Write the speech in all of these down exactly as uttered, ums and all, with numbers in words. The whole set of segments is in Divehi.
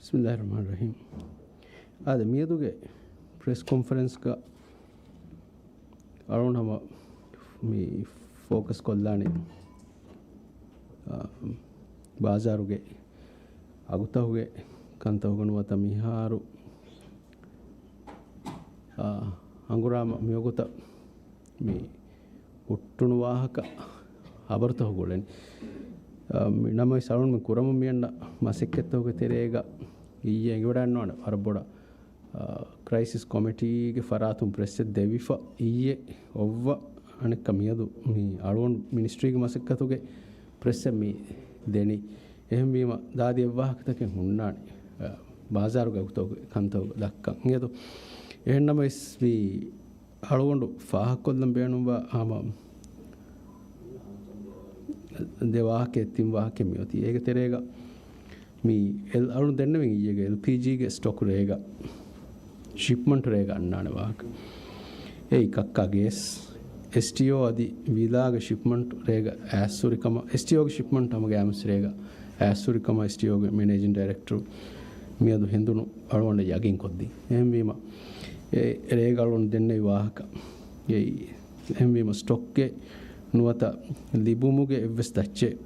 ބިސްމިއްލާހި ރަޙްމާނި ރަޙީމް. އާދެ، މިއަދުގެ ޕްރެސް ކޮންފަރެންސްގަ އަޅުން ހަމަ މި ފޯކަސް ކޮށްލާނީ، އާ، ބާޒާރުގެ އަގުތަކުގެ ކަންތަކުގަ ނުވަތަ މިހާރު، އާ، ހަނގުރާމަ މިވަގުތަށް މި ހުއްޓުނު ވާހަކަ ހަބަރުތަކު ގުޅެން. އާ، މި ނަމަވެސް އަޅުން މި ކުރަމުން މިއަންނަ މަސައްކަތްތަކުގެ ތެރޭގަ އިއްޔެ އެނގިވަޑައިގަންނަވާނެ ވަރަށް ބޮޑަށް، އާ، ކްރައިސިސް ކޮމިޓީގެ ފަރާތުން ޕްރެސްއެއް ދެވިފަ އިއްޔެ އޮއްވަ އަނެއްކާ މިއަދު މި އަޅުގަނޑު މިނިސްޓްރީގެ މަސައްކަތުގެ ޕްރެސްއެއް މި ދެނީ. އެހެންވީމަ ދާދި އެއްވާހަކަތަކެއް ހުންނާނެ، އާ، ބާޒާރުގެ އަގުތަކުގެ ކަންތަކުގެ ދައްކަން. އިނގޭތޯ؟ އެހެންނަމަވެސް މި އަޅުގަނޑު ފާހަގަކޮށްލަން ބޭނުންވާ ހަމަ ދެ ވާހަކައެއް ތިން ވާހަކައެއް މިއޮތީ. އޭގެ ތެރޭގަ މި އެލް އަޅުން ދެންނެވިން އިއްޔެގެ އެލްޕީޖީގެ ސްޓޮކް ރޭގަ، ޝިޕްމަންޓް ރޭގަ އަންނާނެ ވާހަކަ. އެއީ ކައްކާ ގޭސް، އެސްޓީއޯ އަދި ވިލާގެ ޝިޕްމަންޓް ރޭގަ އައިސްހުރި ކަމަށް، އެސްޓީއޯގެ ޝިޕްމަންޓް ހަމަ ގާމިސް ރޭގަ އައިސްހުރި ކަމަށް އެސްޓީއޯގެ މެނޭޖިން ޑައިރެކްޓަރު މިއަދު ހެނދުނު އަޅުގަނޑަށް ޔަގީން ކޮށްދީ. އެހެންވީމަ، އެ ރޭގަ އަޅުން ދެންނެވި ވާހަކަ. އެއީ، އެހެންވީމަ ސްޓޮކްގެ ނުވަތަ ލިބުމުގެ އެއްވެސް ތައްޗެއް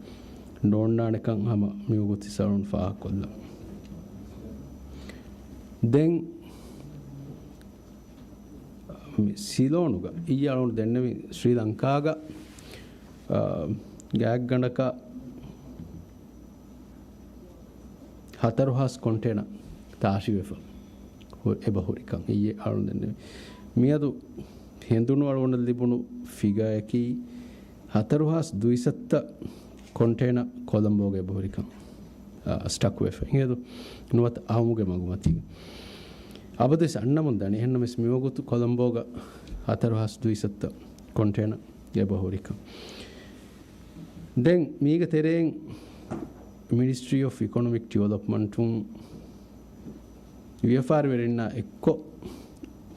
ނޯންނާނެކަން ހަމަ މިވަގުތު އަޅުން ފާހަގަކޮށްލަން. ދެން މި ސިލޯނުގަ އިއްޔެ އަޅުން ދެންނެވި ސްރީލަންކާގަ، އާ، ގާތްގަނޑަކަށް ހަތަރު ހާސް ކޮންޓޭނަ ތާށިވެފަ ހު-، އެބަ ހުރިކަން އިއްޔެ އަޅުން ދެންނެވި. މިއަދު ހެނދުނު އަޅުގަނޑަށް ލިބުނު ފިގާއަކީ ހަތަރު ހާސް ދުއިސައްތަ ކޮންޓޭނަ ކޮލަމްބޯގަ އެބަހުރިކަން، އާ، ސްޓަކް ވެފަ. އިނގޭތޯ؟ ނުވަތަ އައުމުގެ މަގުމަތީގަ. އަބަދުވެސް އަންނަމުން ދަނީ. އެހެންނަމަވެސް މިވަގުތު ކޮލަމްބޯގަ ހަތަރު ހާސް ދުއިސައްތަ ކޮންޓޭނަ އެބަހުރިކަން. ދެން މީގެ ތެރެއިން މިނިސްޓްރީ އޮފް އިކޮނޮމިކް ޑިވެލޮޕްމަންޓުން ވިޔަފާރިވެރިންނާ އެއްކޮށް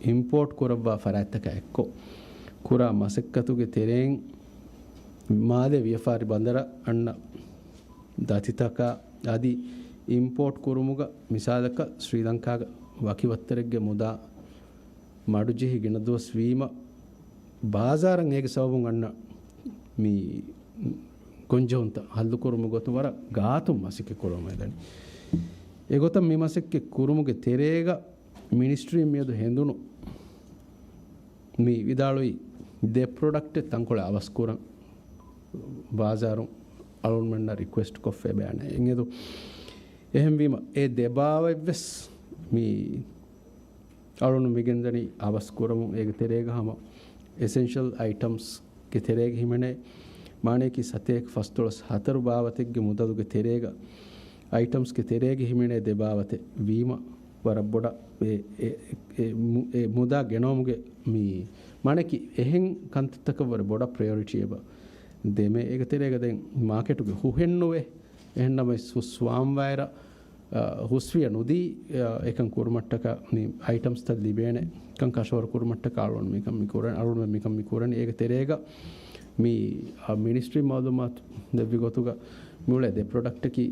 އިމްޕޯޓް ކުރައްވާ ފަރާތްތަކާ އެއްކޮށް ކުރާ މަސައްކަތުގެ ތެރެއިން މާލެ ވިޔަފާރި ބަނދަރަށް އަންނަ ދަތިތަކާ އަދި އިމްޕޯޓް ކުރުމުގަ މިސާލަކަށް ސްރީލަންކާގަ ވަކި ވައްތަރެއްގެ މުދާ މަޑުޖެހި ގިނަ ދުވަސް ވީމަ، ބާޒާރަށް އޭގެ ސަބަބުން އަންނަ މި ގޮންޖެހުންތައް ހައްލުކުރުމުގެ ގޮތުން ވަރަށް ގާތުން މަސައްކަތް ކުރަމުން އެދަނީ. އެގޮތަށް މި މަސައްކަތް ކުރުމުގެ ތެރޭގަ މިނިސްޓްރީން މިއަދު ހެނދުނު މި ވިދާޅުވި ދެ ޕްރޮޑަކްޓެއް ތަންކޮޅެއް އަވަސް ކުރަން ބާޒާރުން އަޅުންމެންނަށް ރިކުއެސްޓް ކޮށްފަ އެބައާނެ. އެނގޭތޯ؟ އެހެންވީމަ، އެ ދެ ބާވަތްވެސް މި އަޅުން މިގެންދަނީ އަވަސް ކުރަމުން. އޭގެ ތެރޭގަ ހަމަ އެސެންޝަލް އައިޓަމްސްގެ ތެރޭގަ ހިމެނޭ، މާނަޔަކީ ސަތޭކަ ފަސްދޮޅަސް ހަތަރު ބާވަތެއްގެ މުދަލުގެ ތެރޭގަ، އައިޓަމްސްގެ ތެރޭގަ ހިމެނޭ ދެ ބާވަތެއް ވީމަ، ވަރަށް ބޮޑަށް އެ، އެ، އެ، އެ، މު-، އެ މުދާ ގެނައުމުގެ މި މާނަޔަކީ އެހެން ކަންތައްތަކަށް ވަރަށް ބޮޑަށް ޕްރަޔޮރިޓީ އެބަ ދެމޭ. އޭގެ ތެރޭގަ ދެން މާކެޓުގެ ހުހެއް ނުވޭ. އެހެންނަމަވެސް ހުސްވާންވާއިރަށް، އަ، ހުސްވިޔަ ނުދީ، އަ، އެކަން ކުރުމަށްޓަކާ މި އައިޓަމްސްތައް ލިބޭނެ ކަން ކަށަވަރު ކުރުމަށްޓަކާ އަޅުން މިކަން މި ކުރަން، އަޅުން މިކަން މި ކުރަނީ. އޭގެ ތެރޭގަ މި، އަ، މިނިސްޓްރީ މައުލޫމާތު ދެއްވި ގޮތުގަ މިއުޅޭ ދެ ޕްރޮޑަކްޓަކީ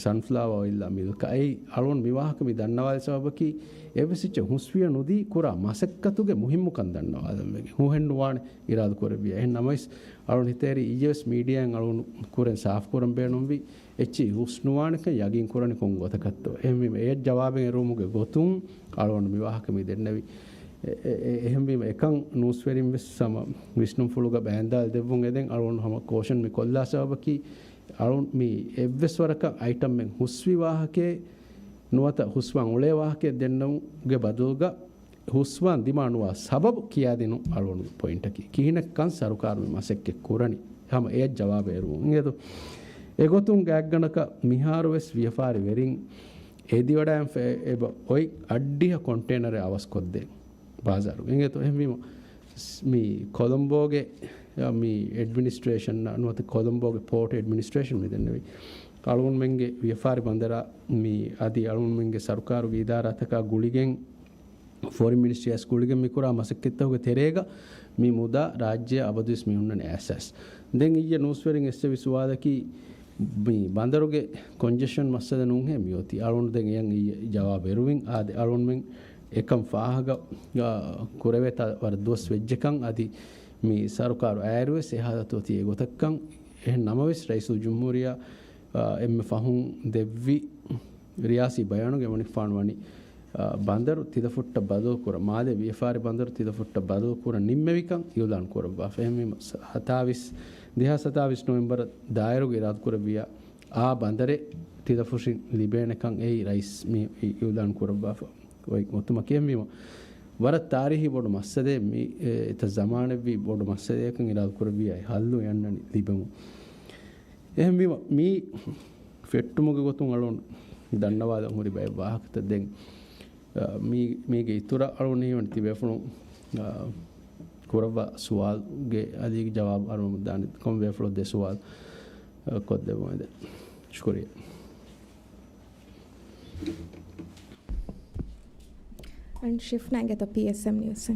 ސަންފްލާވާ އޮއިލްއާ މިލްކާ. އެއީ އަޅުން މި ވާހަކަ މި ދަންނަވާލި ސަބަބަކީ އެއްވެސް އެއްޗެއް ހުސްވިޔަ ނުދީ ކުރާ މަސައްކަތުގެ މުހިއްމުކަން ދަންނަވާލަން ވެގެން. ހުހެއް ނުވާނެ އިރާދަ ކުރެއްވިޔާ. އެހެން ނަމަވެސް އަޅުން ހިތޭރި އިއްޔެވެސް މީޑިއާއިން އަޅުން ކުރެން ސާފުކުރަން ބޭނުންވި އެއްޗެއް ހުސްނުވާނެކަން ޔަގީން ކުރަނީ ކޮން ގޮތަކަށްތޯ؟ އެހެންވީމަ އެ ޖަވާބެއް އެރުވުމުގެ ގޮތުން އަޅުގަނޑު މި ވާހަކަ މި ދެންނެވި. އެ، އެ، އެ، އެހެންވީމަ އެކަން ނޫސްވެރިން ވެސް ހަމަ ވިސްނުންފުޅުގަ ބައިންދާލަ ދެއްވުން އެދެން އަޅުގަނޑު ހަމަ ކޯޝަން މި ކޮށްލާ ސަބަބަކީ އަޅުން މި އެއްވެސް ވަރަކަށް އައިޓަމްއެއް ހުސްވި ވާހަކައެއް ނުވަތަ ހުސްވާން އުޅޭ ވާހަކައެއް ދެންނެވުމުގެ ބަދަލުގަ ހުސްވާން ދިމާނުވާ ސަބަބު ކިޔާދިނުން އަޅުގަނޑު ޕޮއިންޓަކީ. ކިހިނެއްކަން ސަރުކާރު މި މަސައްކަތް ކުރަނީ؟ ހަމަ އެއަށް ޖަވާބެއް އެރުވުން އިނގޭތޯ؟ އެގޮތުން ގާތްގަނޑަކަށް މިހާރުވެސް ވިޔަފާރި ވެރިން އެދިވަޑައިން ފެ-، އެބަ އޮތް އައްޑިހަ ކޮންޓޭނަރެއް އަވަސްކޮށްދޭ ބާޒާރު. އިނގޭތޯ؟ އެހެންވީމަ، މި ކޮލަމްބޯގެ، މި އެޑްމިނިސްޓްރޭޝަން ނުވަތަ ކޮލަމްބޯގެ ޕޯޓް އެޑްމިނިސްޓްރޭޝަން މި ދެންނެވި އަޅުގަނޑުމެންގެ ވިޔަފާރި ބަނދަރާ މި އަދި އަޅުގަނޑުމެންގެ ސަރުކާރުގެ އިދާރާތަކާ ގުޅިގެން ފޮރިން މިނިސްޓްރީ އަސް ގުޅިގެން މިކުރާ މަސައްކަތްތަކުގެ ތެރޭގަ މި މުދާ ރާއްޖެއަށް އަބަދުވެސް މި ހުންނަނީ އައިސް އައިސް. ދެން އިއްޔެ ނޫސްވެރިން އެއްސެވި ސުވާލަކީ، މި ބަނދަރުގެ ކޮންޖެޝަން މައްސަލަ ނޫންހޭ މިއޮތީ. އަޅުގަނޑު ދެން އެޔަށް އިއްޔެ ޖަވާބު އެރުވިން. އާދެ، އަޅުގަނޑުމެން އެކަން ފާހަގަ، އާ، ކުރެވޭތާ ވަރަށް ދުވަސް ވެއްޖެކަން. އަދި މި ސަރުކާރު އައިރުވެސް އެ ހާލަތު އޮތީ އެގޮތަށްކަން. އެހެން ނަމަވެސް، ރައީސުލްޖުމްހޫރިއްޔާ، އާ، އެންމެ ފަހުން ދެއްވި ރިޔާސީ ބަޔާނުގެ އެމަނިކުފާނު ވަނީ، އާ، ބަނދަރު ތިލަފުއްޓަށް ބަދަލުކުރަން، މާލޭ ވިޔަފާރި ބަނދަރު ތިލަފުއްޓަށް ބަދަލުކުރަން ނިންމެވިކަން އިއުލާން ކުރައްވާފަ. އެހެންވީމަ، ސަ-، ސަތާވީސް، ދެހާސް ސަތާވީސް ނޮވެމްބަރަށް ދާއިރުގަ އިރާދަކުރެއްވިއްޔާ، އާ ބަނދަރެއް ތިލަފުށިން ލިބޭނެކަން އެއީ ރައީސް މި އި-، އިއުލާން ކުރައްވާފަ އޮތް ގޮތުމަކީ. އެހެންވީމަ، ވަރަށް ތާރީހީ ބޮޑު މައްސަލައެއް މި، އެ، އެތައް ޒަމާނެއްވީ ބޮޑު މައްސަލަޔަކަށް އިރާދަކުރެއްވިއްޔާ، އެ ހައްލު އެ އަންނަނީ ލިބެމުން. އެހެންވީމަ، މި ފެއްޓުމުގެ ގޮތުން އަޅުން ދަންނަވާލަން ހުރި ބައެއް ވާހަކަތައް. ދެން، އަ، މީ-، މީގެ އިތުރަށް އަޅުން ހީވަނީ ތިބޭފުޅުން، އަ، ކުރައްވާ ސުވާލުގެ އަދި ޖަވާބު އަޅުން ދާނެ. ކޮން ބޭފުޅަށް ދެ ސުވާލު، އަ، ކޮށްދެއްވަމެދެ. ޝުކުރިއްޔާ. އަން ޝިފްނާ އިނގޭތޯ ޕީއެސްއެމް ނިއުސް.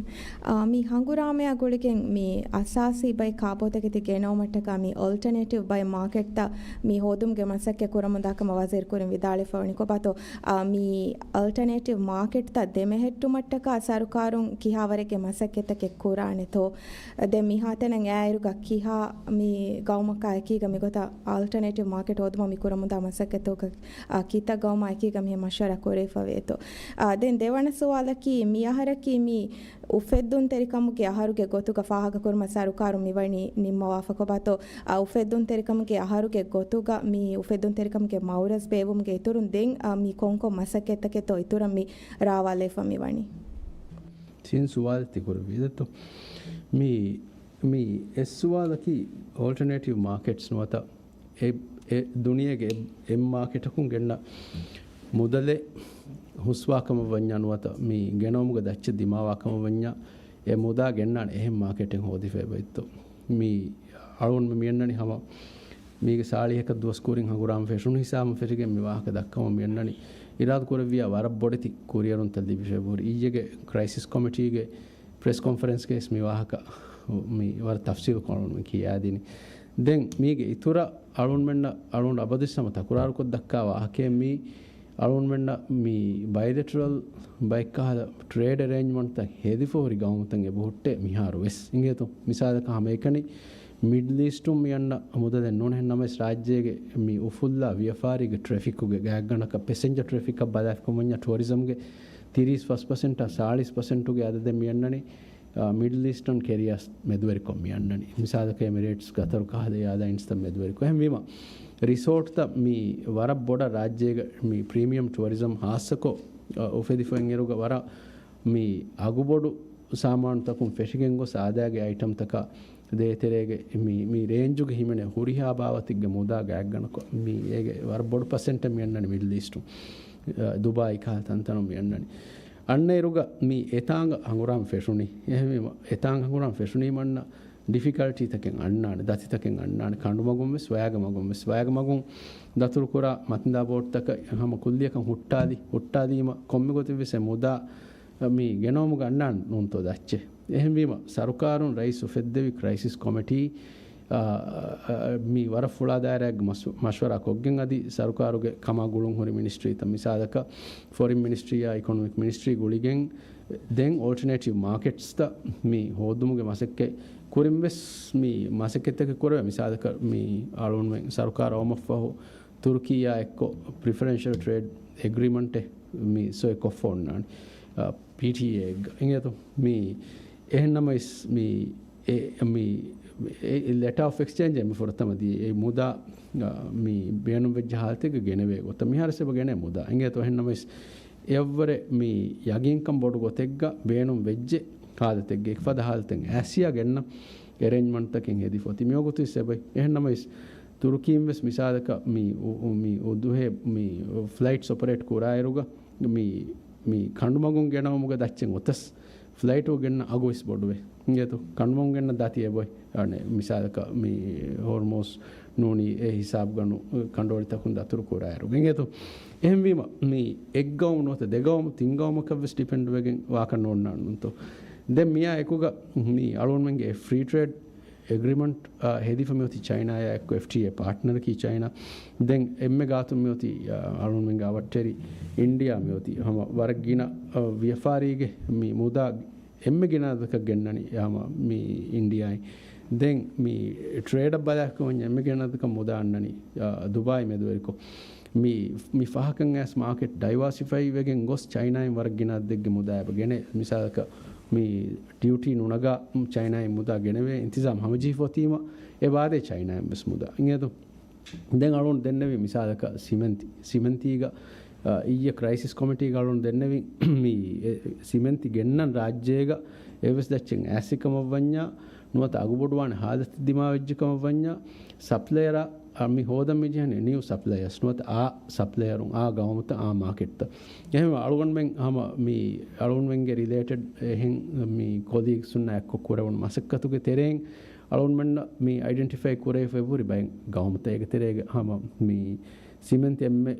އާ، މި ހަނގުރާމަޔާ ގުޅިގެން މި އަސާސީ ބައެއް ކާބޯތަކެތި ގެނައުމަށްޓަކާ މި އޮލްޓަނޭޓިވް ބައެއް މާކެޓްތައް މި ހޯދުމުގެ މަސައްކަތް ކުރަމުންދާ ކަމަށް ވަޒީރު ކުރިން ވިދާޅުވެފަވަނީ ކޮބާތޯ؟ އާ، މި އަލްޓަނޭޓިވް މާކެޓްތައް ދެމެހެއްޓުމަށްޓަކާ ސަރުކާރުން ކިހާވަރެއްގެ މަސައްކަތްތަކެއް ކުރާނެތޯ؟ ދެން މިހާތަނަށް އާއިރުގަ ކިހާ މި ގައުމަކާ އެކީގަ މިގޮތަށް އަލްޓަނޭޓިވް މާކެޓް ހޯދުމަށް މި ކުރަމުންދާ މަސައްކަތްތަކަށް އާ، ކިތައް ގައުމާ އެކީގަ މިހެން މަޝްވަރާ ކުރެވިފަވޭތޯ؟ އާ، ދެން ދެވަނަ ސުވާލަކީ، މި އަހަރަކީ މި އުފެއްދުންތެރިކަމުގެ އަހަރުގެ ގޮތުގަ ފާހަގަކުރުމަށް ސަރުކާރުން މިވަނީ ނިންމަވާފަ ކޮބާތޯ؟ އާ، އުފެއްދުންތެރިކަމުގެ އަހަރުގެ ގޮތުގަ މި އުފެއްދުންތެރިކަމުގެ މައުރަޒް ބޭއްވުމުގެ އިތުރުން ދެން، އާ، މި ކޮންކޮން މަސައްކަތްތަކެއްތޯ އިތުރަށް މި ރާވާލެވިފަ މިވަނީ؟ ތިން ސުވާލެއް ތި ކުރެއްވީ ދެއްތޯ؟ މި، މި އެއް ސުވާލަކީ އޯލްޓަނޭޓިވް މާކެޓްސް ނުވަތަ އެ، އެ ދުނިޔޭގެ އެ، އެއް މާކެޓަކުން ގެންނަ މުދަލެއް ހުސްވާކަމަށް ވަންޏާ ނުވަތަ މި ގެނައުމުގެ ދައްޗެއް ދިމާވާކަމަށް ވަންޏާ އެ މުދާ ގެންނާނެ އެހެން މާކެޓެއް ހޯދިފައި އޮތްތޯ؟ މި އަޅުން މި މިއަންނަނީ ހަމަ މީގެ ސާޅީހަކަށް ދުވަސް ކުރިން ހަނގުރާމަ ފެށުނު ހިސާބުން ފެށިގެން މި ވާހަކަ ދައްކަމުން މިއަންނަނީ. އިރާދަ ކުރެއްވިޔާ ވަރަށް ބޮޑެތި ކުރިއެރުންތައް ލިބިފައި ހުރި. އިއްޔެގެ ކްރައިސިސް ކޮމިޓީގެ ޕްރެސް ކޮންފަރެންސްގައި މި ވާހަކަ މި ވަރަށް ތަފްސީލުކޮށް އަޅުން ކިޔާދިނީ. ދެން މީގެ އިތުރަށް އަޅުންމެންނަށް އަޅުން އަބަދުވެސް ހަމަ ތަކުރާރުކޮށް ދައްކާ ވާހަކައެއް މީ އަޅުންމެންނަށް މި ބައިލެޓަރަލް ބައެއްކަހަލަ ޓްރޭޑް އެރޭންޖްމަންޓްތައް ހެދިފަ ހުރި ގައުމުތައް އެބަހުއްޓޭ މިހާރު ވެސް. އިނގޭތޯ؟ މިސާލަކަށް ހަމައެކަނި މިޑްލް އީސްޓުން މި އަންނަ މުދަލެއް ނޫން. އެހެން ނަމަވެސް ރާއްޖޭގެ މި އުފުއްލާ ވިޔަފާރީގެ ޓްރެފިކުގެ ގާތްގަނޑަކަށް ޕެސެންޖަރ ޓްރެފިކަށް ބަލާފިކަމަންޏާ ޓުއަރިޒަމްގެ ތިރީސް ފަސް ޕަސެންޓާ ސާޅީސް ޕަސެންޓުގެ އަދަދެއް މި އަންނަނީ، އާ، މިޑްލް އީސްޓަން ކެރިއާސް މެދުވެރިކޮށް މި އަންނަނީ. މިސާލަކަށް އެމިރޭޓްސް، ގަތަރު ކަހަލަ އެއާލައިންސްތައް މެދުވެރިކޮށް. އެހެންވީމަ، ރިސޯޓްތައް މި ވަރަށް ބޮޑަށް ރާއްޖޭގަ މި ޕްރީމިއަމް ޓުއަރިޒަމް ހާއްސަކޮށް، އަ، އުފެދިފައި އިރުގަ ވަރަށް މި އަގުބޮޑު ސާމާނުތަކުން ފެށިގެން ގޮސް އާދައިގެ އައިޓަމްތަކާ ދޭތެރޭގެ މި، މި ރޭންޖުގެ ހިމެނޭ ހުރިހާ ބާވަތެއްގެ މުދާ ގާތްގަނޑަކޮށް މި އޭގެ ވަރަށް ބޮޑު ޕަސެންޓެއް މި އަންނަނީ މިޑްލް އީސްޓުން، އަ، ދުބާއި ކަހަލަ ތަންތަނުން މި އަންނަނީ. އަންނައިރުގަ މި އެތާނގަ ހަނގުރާމަ ފެށުނީ. އެހެންވީމަ، އެތާނގަ ހަނގުރާމަ ފެށުނީމަ އަންނަ ޑިފިކަލްޓީތަކެއް އަންނާނެ، ދަތިތަކެއް އަންނާނެ، ކަނޑުމަގުން ވެސް ވަޔާގެ މަގުން ވެސް. ވަޔާގެ މަގުން ދަތުރުކުރާ މަތިންދާ ބޯޓްތަކަށް ހަމަ ކުއްލިއަކަށް ހުއްޓާލި، ހުއްޓާލީމަ ކޮންމެ ގޮތެއް ވެސް އެ މުދާ މި ގެނައުމުގަ އަންނާނެ ނޫންތޯ ދައްޗެއް. އެހެންވީމަ، ސަރުކާރުން ރައީސް އުފެއްދެވި ކްރައިސިސް ކޮމިޓީ، އާ، އާ، މި ވަރަށް ފުޅާ ދާއިރާއެއްގެ މަސް-، މަޝްވަރާ ކޮށްގެން އަދި ސަރުކާރުގެ ކަމާ ގުޅުން ހުރި މިނިސްޓްރީތައް، މިސާލަކަށް ފޮރިން މިނިސްޓްރީއާ އިކޮނޮމިކް މިނިސްޓްރީ ގުޅިގެން ދެން އޯލްޓަނޭޓިވް މާކެޓްސްތައް މި ހޯދުމުގެ މަސައްކަތް ކުރިން ވެސް މި މަސައްކަތްތަކެއް ކުރެވޭ. މިސާލަކަށް މި އަޅުންމެން ސަރުކާރަށް އައުމަށްފަހު ތުރުކީއާ އެއްކޮށް ޕްރިފަރެންޝަލް ޓްރޭޑް އެގްރިމަންޓެއް މި ސޮއި ކޮށްފަ އޮންނާނެ. އާ، ޕީޓީއޭއެއްގަ އިނގޭތޯ. މި އެހެން ނަމަވެސް މި އެ، މި އެ، އެ ލެޓާ އޮފް އެކްސްޗޭންޖެއް މި ފުރަތަމަ ދިޔަ އެ މުދާ، އާ، މި ބޭނުންވެއްޖެ ހާލަތެއްގަ ގެނެވޭ ގޮތަށް މިހާރު އެބަ ގެނޭ މުދާ. އިނގޭތޯ އެހެން ނަމަވެސް އެއަށްވުރެ މި ޔަގީންކަން ބޮޑު ގޮތެއްގަ ބޭނުން ވެއްޖެ ހާލަތެއްގަ އެކި ފަދަ ހާލަތެއް އައިސް އެއާ ގެންނަ އެރޭންޖްމަންޓްތަކެއް ހެދިފަ އޮތީ. މިވަގުތު އިސް އެބައި. އެހެން ނަމަވެސް ތުރުކީން ވެސް މިސާލަކަށް މި އު-، އު-، މި އުދުހޭ މި ފްލައިޓްސް އޮޕަރޭޓް ކުރާއިރުގަ މި، މި ކަނޑުމަގުން ގެނައުމުގެ ދައްޗެއް އޮތަސް ފްލައިޓު ގެންނަ އަގު ވެސް ބޮޑުވޭ. އިނގޭތޯ؟ ކަނޑުމަގުން ގެންނަ ދަތި އެބޮތް. އަނެ، މިސާލަކަށް މި ހޯރްމޫސް ނޫނީ އެ ހިސާބުގަނު ކަނޑުއަޅިތަކުން ދަތުރު ކުރާއިރު. އިނގޭތޯ؟ އެހެންވީމަ، މި އެއްގައުމު ނުވަތަ ދެގައުމު ތިންގައުމަކަށް ވެސް ޑިޕެންޑް ވެގެން ވާކަށް ނޯންނާނުންތޯ. ދެން މިއާ އެކުގަ މި އަޅުންމެންގެ އެ ފްރީ ޓްރޭޑް އެގްރިމަންޓް ހެދިފަ މިއޮތީ ޗައިނާއާ އެއްކޮށް، އެފްޓީއޭ ޕާޓްނަރަކީ ޗައިނާ. ދެން އެންމެ ގާތުން މިއޮތީ އަޅުންމެންގެ އަވަށްޓެރި އިންޑިއާ މިއޮތީ ހަމަ ވަރަށް ގިނަ ވިޔަފާރީގެ މި މުދާ އެންމެ ގިނަ އަދަދަކަށް ގެންނަނީ ހަމަ މި އިންޑިއާއިން. ދެން މި ޓްރޭޑަށް ބަލާކަމަށް އެންމެ ގިނަ އަދަދަކަށް މުދާ އަންނަނީ ދުބާއި މެދުވެރިކޮށް. މި، މި ފަހަކަށް އައިސް މާކެޓް ޑައިވާސިފައި ވެގެން ގޮސް ޗައިނާއިން ވަރަށް ގިނަ އަދަދެއްގެ މުދާ އެބަ ގެނެ. މިސާލަކަށް މި ޑިއުޓީ ނުނަގާ ޗައިނާއިން މުދާ ގެނެވޭ އިންތިޒާމް ހަމަޖެހިފަ އޮތީމަ އެ ވާދޭ ޗައިނާއިން ވެސް މުދާ. އިނގޭތޯ؟ ދެން އަޅުން ދެންނެވި މިސާލަކަށް ސިމެންތި، ސިމެންތީގަ، އަ، އިއްޔެ ކްރައިސިސް ކޮމިޓީގަ އަޅުން ދެންނެވި މި، އެ، ސިމެންތި ގެންނަން ރާއްޖޭގަ އެއްވެސް ދައްޗެއް އައިސް ކަމަށް ވަންޏާ، ނުވަތަ އަގުބޮޑުވާނެ ހާލަތެއް ދިމާވެއްޖެ ކަމަށް ވަންޏާ، ސަޕްލަޔަރ އަ، މި ހޯދަން މި ޖެހެނީ ނިއު ސަޕްލަޔަރސް ނުވަތަ އާ ސަޕްލަޔަރުން، އާ ގައުމުތައް، އާ މާކެޓްތައް. އެހެން އަޅުގަނޑުމެން ހަމަ މި އަޅުގަނޑުމެންގެ ރިލޭޓެޑް އެހެން މި ކޮލީގްސުންނާ އެއްކޮށް ކުރެވުނު މަސައްކަތުގެ ތެރެއިން އަޅުގަނޑުމެންނަށް މި އައިޑެންޓިފައި ކުރެވިފައި ހުރި ބައެއް ގައުމުތައް އޭގެ ތެރޭގަ ހަމަ މި ސިމެންތި އެންމެ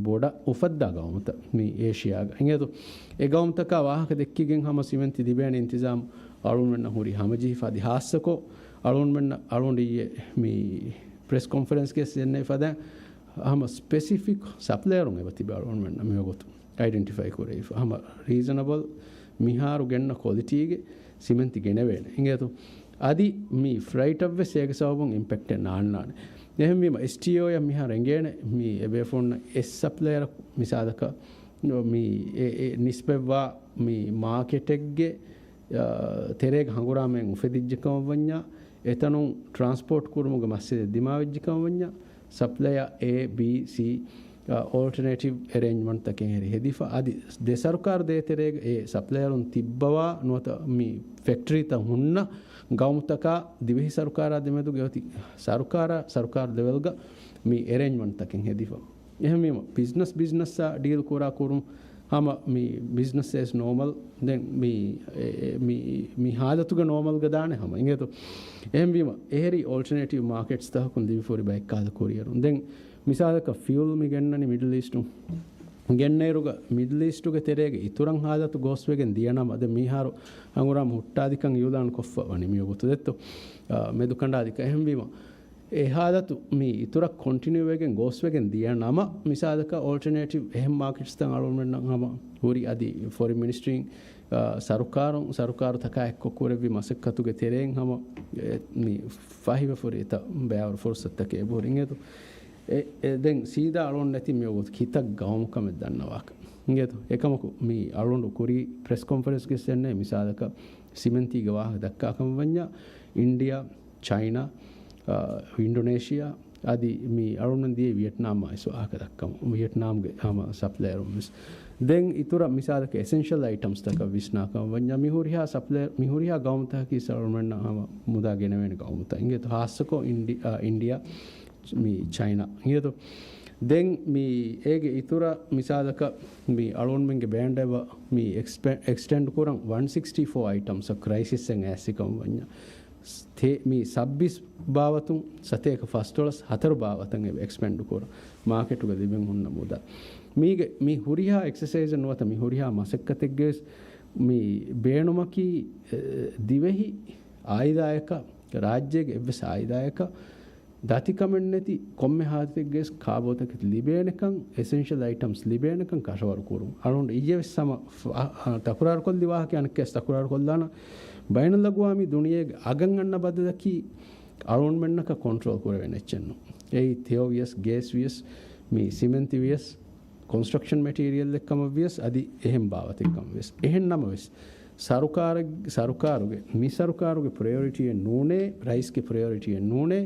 ބޮޑަށް އުފައްދާ ގައުމުތައް މި އޭޝިޔާގަ. އިނގޭތޯ؟ އެ ގައުމުތަކާ ވާހަކަ ދެއްކިގެން ހަމަ ސިމެންތި ލިބޭނެ އިންތިޒާމް އަޅުގަނޑުމެންނަށް ހުރި ހަމަޖެހިފަ އަދި ހާއްސަކޮށް އަޅުގަނޑުމެންނަށް އަޅުގަނޑު އިއްޔެ މި ޕްރެސް ކޮންފަރެންސްގެ ދެންނެވި ފަދައިން ހަމަ ސްޕެސިފިކް ސަޕްލަޔަރުން އެބަ ތިބި އަޅުގަނޑުމެންނަށް މިވަގުތު އައިޑެންޓިފައި ކުރެވިފަ. ހަމަ ރީޒަނަބަލް މިހާރު ގެންނަ ކޮލިޓީގެ ސިމެންތި ގެނެވޭނެ. އިނގޭތޯ؟ އަދި މި ފްރައިޓަށް ވެސް އޭގެ ސަބަބުން އިމްޕެކްޓެއް ނާންނާނެ. އެހެންވީމަ، އެސްޓީއޯއަށް މިހާރު އެނގޭނެ މި އެބޭފުޅުންނަށް އެއް ސަޕްލަޔަރަކު މިސާލަކަށް މި އެ، އެ ނިސްބަތްވާ މި މާކެޓެއްގެ، އާ، ތެރޭގަ ހަނގުރާމައެއް އުފެދިއްޖެ ކަމަށް ވަންޏާ، އެތަނުން ޓްރާންސްޕޯޓް ކުރުމުގެ މައްސަލައެއް ދިމާވެއްޖެ ކަމަށް ވަންޏާ، ސަޕްލަޔަރ އޭ، ބީ، ސީ، އާ، އޯލްޓަނޭޓިވް އެރޭންޖްމަންޓްތަކެއް ހެރި ހެދިފަ. އަދި ދެ ސަރުކާރު ދޭތެރޭގަ އެ ސަޕްލަޔަރުން ތިއްބަވާ ނުވަތަ މި ފެކްޓްރީތައް ހުންނަ ގައުމުތަކާ ދިވެހި ސަރުކާރާ ދެމެދުގެ އޮތި ސަރުކާރާ، ސަރުކާރު ލެވެލްގަ މި އެރޭންޖްމަންޓްތަކެއް ހެދިފަ. އެހެންވީމަ، ބިޒްނަސް ބިޒްނަސްއާ ޑީލް ކުރާ ކުރުން ހަމަ މި ބިޒްނަސް އޭސް ނޯމަލް، ދެން މި، އެ، އެ، މި، މި ހާލަތުގެ ނޯމަލްގަ ދާނެ ހަމަ އިނގޭތޯ. އެހެންވީމަ، އެހެރީ އޯލްޓަނޭޓިވް މާކެޓްސް ތަކަކުން ލިބިފަ ހުރި ބައެއް ކަހަލަ ކުރިއެރުން. ދެން މިސާލަކަށް ފިއުލް މި ގެންނަނީ މިޑްލް އީސްޓުން. ގެންނައިރުގަ މިޑްލް އީސްޓުގެ ތެރޭގަ އިތުރަށް ހާލަތު ގޯސްވެގެން ދިޔަ ނަމަ، ދެން މިހާރު ހަނގުރާމަ ހުއްޓާލިކަން އިއުލާން ކޮށްފަ ވަނީ މިވަގުތު ދެއްތޯ. އާ، މެދުކަނޑާލިކަން. އެހެންވީމަ، އެ ހާލަތު މި އިތުރަށް ކޮންޓިނިއު ވެގެން ގޯސްވެގެން ދިޔަ ނަމަ، މިސާލަކަށް އޯލްޓަނޭޓިވް އެހެން މާކެޓްސްތައް އަޅުގަނޑުމެންނަށް ހަމަ ހުރި އަދި ފޮރިން މިނިސްޓްރީން، އާ، ސަރުކާރުން، ސަރުކާރު ތަކާ އެއްކޮށް ކުރެއްވި މަސައްކަތުގެ ތެރެއިން ހަމަ، އެ، މި ފަހިވެފަ ހުރި އެތައް ބައިވަރު ފުރުސަތުތަކެއް އެބަހުރި އިނގޭތޯ. އެ، އެ، ދެން ސީދާ އަޅުގަނޑު ނެތި މިވަގުތު ކިތައް ގައުމު ކަމެއް ދަންނަވާކަށް އިނގޭތޯ. އެކަމަކު މި އަޅުގަނޑު ކުރީ ޕްރެސް ކޮންފަރެންސްގެ ދެންނެވި މިސާލަކަށް ސިމެންތީގެ ވާހަކަ ދައްކާ ކަމަށް ވަންޏާ، އިންޑިއާ، ޗައިނާ، އާ، އިންޑޮނޭޝިއާ، އަދި މި އަޅުގަނޑު ދިޔަ ވިޔެޓްނާމް އައިސް ވާހަކަ ދައްކަމު، ވިޔެޓްނާމްގެ ހަމަ ސަޕްލަޔަރުން ވެސް. ދެން އިތުރަށް މިސާލަކަށް އެސެންޝަލް އައިޓަމްސްތަކަށް ވިސްނާ ކަމަށް ވަންޏާ، މި ހުރިހާ ސަޕްލަޔަރ، މި ހުރިހާ ގައުމުތަކަކީ އަޅުގަނޑުމެންނަށް ހަމަ މުދާ ގެނެވޭނެ ގައުމުތައް އިނގޭތޯ. ހާއްސަކޮށް އިންޑި-، އާ، އިންޑިއާ، މި ޗައިނާ އިނގޭތޯ. ދެން މި އޭގެ އިތުރަށް މިސާލަކަށް މި އަޅުގަނޑުމެންގެ ބޭންޑް އެބަ މި އެކްސްޕެ-، އެކްސްޓެންޑް ކުރަން ވަން ސިކްސްޓީ ފޯ އައިޓަމްސް ކްރައިސިސް އެއް އައިސް ކަމަށް ވަންޏާ. ތޭ-، މި ސައްބީސް ބާވަތުން ސަތޭކަ ފަސްދޮޅަސް ހަތަރު ބާވަތަށް އެބަ އެކްސްޕެންޑް ކުރަން މާކެޓުގަ ލިބެން ހުންނަ މުދާ. މީގެ މި ހުރިހާ އެކްސަސައިޒެއް ނުވަތަ މި ހުރިހާ މަސައްކަތެއްގެ ވެސް މި ބޭނުމަކީ، އެ، ދިވެހި އާއިލާއަކަށް، ރާއްޖޭގެ އެއްވެސް އާއިލާއަކަށް ދަތިކަމެއް ނެތި ކޮންމެ ހާލަތެއްގެ ވެސް ކާބޯތަކެތި ލިބޭނެކަން، އެސެންޝަލް އައިޓަމްސް ލިބޭނެކަން ކަށަވަރު ކުރުން. އަޅުގަނޑު އިއްޔެ ވެސް ހަމަ ފަ-، އަ، ތަކުރާރުކޮށްލި ވާހަކަ އަނެއްކާވެސް ތަކުރާރުކޮށްލާނަން. ބައިނަލްއަގުވާމީ ދުނިޔޭގެ އަގަށް އަންނަ ބަދަލަކީ އަޅުގަނޑުމެންނަކަށް ކޮންޓްރޯލް ކުރެވޭނެ އެއްޗެއް ނޫން. އެއީ ތެޔޮ ވިޔަސް، ގޭސް ވިޔަސް، މި ސިމެންތި ވިޔަސް، ކޮންސްޓްރަކްޝަން މެޓީރިއަލް އެއްކަމަށް ވިޔަސް އަދި އެހެން ބާވަތެއް ކަމަށް ވިޔަސް. އެހެން ނަމަވެސް، ސަރުކާރަށް، ސަރުކާރުގެ، މި ސަރުކާރުގެ ޕްރަޔޮރިޓީއެއް ނޫނޭ، ރައީސްގެ ޕްރަޔޮރިޓީއެއް ނޫނޭ،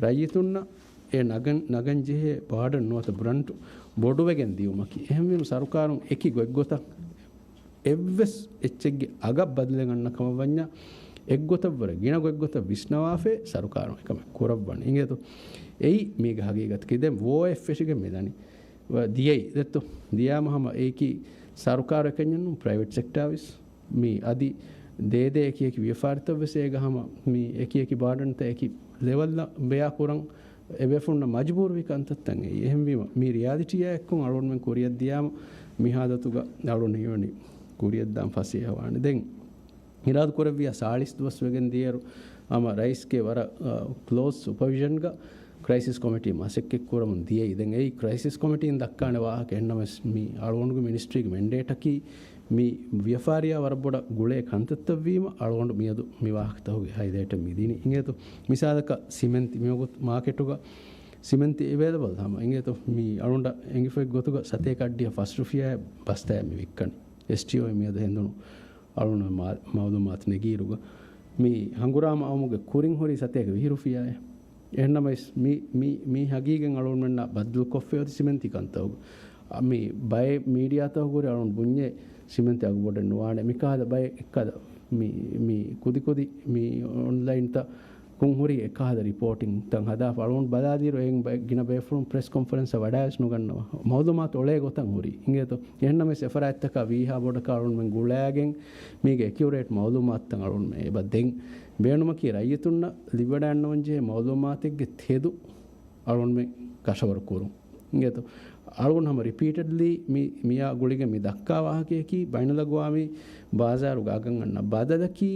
ރައްޔިތުންނަށް އެ ނަގަން، ނަގަން ޖެހޭ ބާޑަން ނުވަތަ ބްރަންޓު ބޮޑުވެގެން ދިޔުމަކީ. އެހެންވީމަ ސަރުކާރުން އެކި ގޮތްގޮތަށް އެއްވެސް އެއްޗެއްގެ އަގަށް ބަދަލެއް އަންނަ ކަމަށް ވަންޏާ، އެއްގޮތަށްވުރެ ގިނަ ގޮތްގޮތަށް ވިސްނަވާފައި ސަރުކާރުން އެކަމެއް ކުރައްވަން އިނގޭތޯ. އެއީ މީގެ ހަގީގަތަކީ. ދެން ވޯ އެފް އެށިގެން މިދަނީ. ދިޔައީ ދެއްތޯ. ދިޔާމަ ހަމަ އެއީކީ ސަރުކާރު އެކަންޏެއްނޫން، ޕްރައިވެޓް ސެކްޓާ ވެސް. މި އަދި ދޭދޭ އެކި އެކި ވިޔަފާރިތައް ވެސް އޭގަ ހަމަ މި އެކި އެކި ބާޑަންތައް އެކި ލެވަލްއަށް ބެޔާ ކުރަން އެބޭފުޅުންނަށް މަޖުބޫރުވި ކަންތައްތައް އެއީ. އެހެންވީމަ، މި ރިޔާލިޓީއާ އެއްކޮށް އަޅުގަނޑުމެން ކުރިއަށް ދިޔާމަ، މި ހާލަތުގަ އަޅުގަނޑު ހީވަނީ ކުރިއަށްދާން ފަސޭހަވާނެ. ދެން އިރާދަ ކުރެއްވިޔާ ސާޅީސް ދުވަސް ވެގެން ދިޔައިރު، ހަމަ ރައީސްގެ ވަރަށް، އަ، ކްލޯޒް ސުޕަވިޝަންގަ ކްރައިސިސް ކޮމިޓީ މަސައްކަތް ކުރަމުން ދިޔައީ. ދެން އެއީ ކްރައިސިސް ކޮމިޓީން ދައްކާނެ ވާހަކަ. އެހެންނަމަވެސް މި އަޅުގަނޑުގެ މިނިސްޓްރީގެ މެންޑޭޓަކީ މި ވިޔަފާރިއާ ވަރަށް ބޮޑަށް ގުޅޭ ކަންތައްތައް ވީމަ، އަޅުގަނޑު މިއަދު މި ވާހަކަތަކުގެ ހައިލައިޓަށް މި ދިނީ. އިނގޭތޯ، މިސާލަކަށް ސިމެންތި މިވަގުތު މާކެޓުގަ ސިމެންތި އެވޭލަބަލް ހަމަ. އިނގޭތޯ، މި އަޅުގަނޑަށް އެނގިފައި ގޮތުގަ ސަތޭކަ އައްޑިހަ ފަސް ރުފިޔާއެއް ބަސްތައެއް މި ވިއްކަނީ. އެސްޓީއޯ މިއަދު ހެނދުނު އަޅުގަނޑު މާ-، މައުލޫމާތު ނެގިއިރުގަ މި ހަނގުރާމަ އައުމުގެ ކުރިން ހުރީ ސަތޭކަ ވިހި ރުފިޔާއެއް. އެހެންނަމަވެސް މި، މި، މި ހަގީގަތް އަޅުގަނޑުމެންނާ ބައްދަލުކޮށްފައި އޮތީ ސިމެންތި ކަންތައް. މި ބައެއް މީޑިއާތަކުގަ ހުރި އަޅުގަނޑު ބުންޏޭ ސިމެންތި އަގު ބޮޑެއް ނުވާނެ. މިކަހަލަ ބައެއް އެއްކަލަ މި، މި ކުދިކުދި މި އޮންލައިންތައް ކުން ހުރި އެކަހަލަ ރިޕޯޓިން ތަން ހަދާފަ އަޅުގަނޑު ބަލާދިޔައިރު އެއިން ބައެއް ގިނަ ބޭފުޅުން ޕްރެސް ކޮންފަރެންސަށް ވަޑާވެސް ނުގަންނަވާ. މައުލޫމާތު އޮޅޭ ގޮތަށް ހުރީ. އިނގޭތޯ؟ އެހެންނަމަވެސް އެފަރާތްތަކާ ވީހާ ބޮޑަކަށް އަޅުގަނޑުމެން ގުޅާގެން މީގެ އެކިއުރޭޓް މައުލޫމާތުތައް އަޅުގަނޑުމެން އެބަ ދެން. ބޭނުމަކީ ރައްޔިތުންނަށް ލިބިވަޑައިގަންނަވަންޖެހޭ މައުލޫމާތެއްގެ ތެދު އަޅުގަނޑުމެން ކަށަވަރު ކުރުން. އިނގޭތޯ؟ އަޅުގަނޑު ހަމަ ރިޕީޓެޑްލީ މި، މިއާ ގުޅިގެން މި ދައްކާ ވާހަކަޔަކީ ބައިނަލްއަގްވާމީ ބާޒާރުގަ އަގަށް އަންނަ ބަދަލަކީ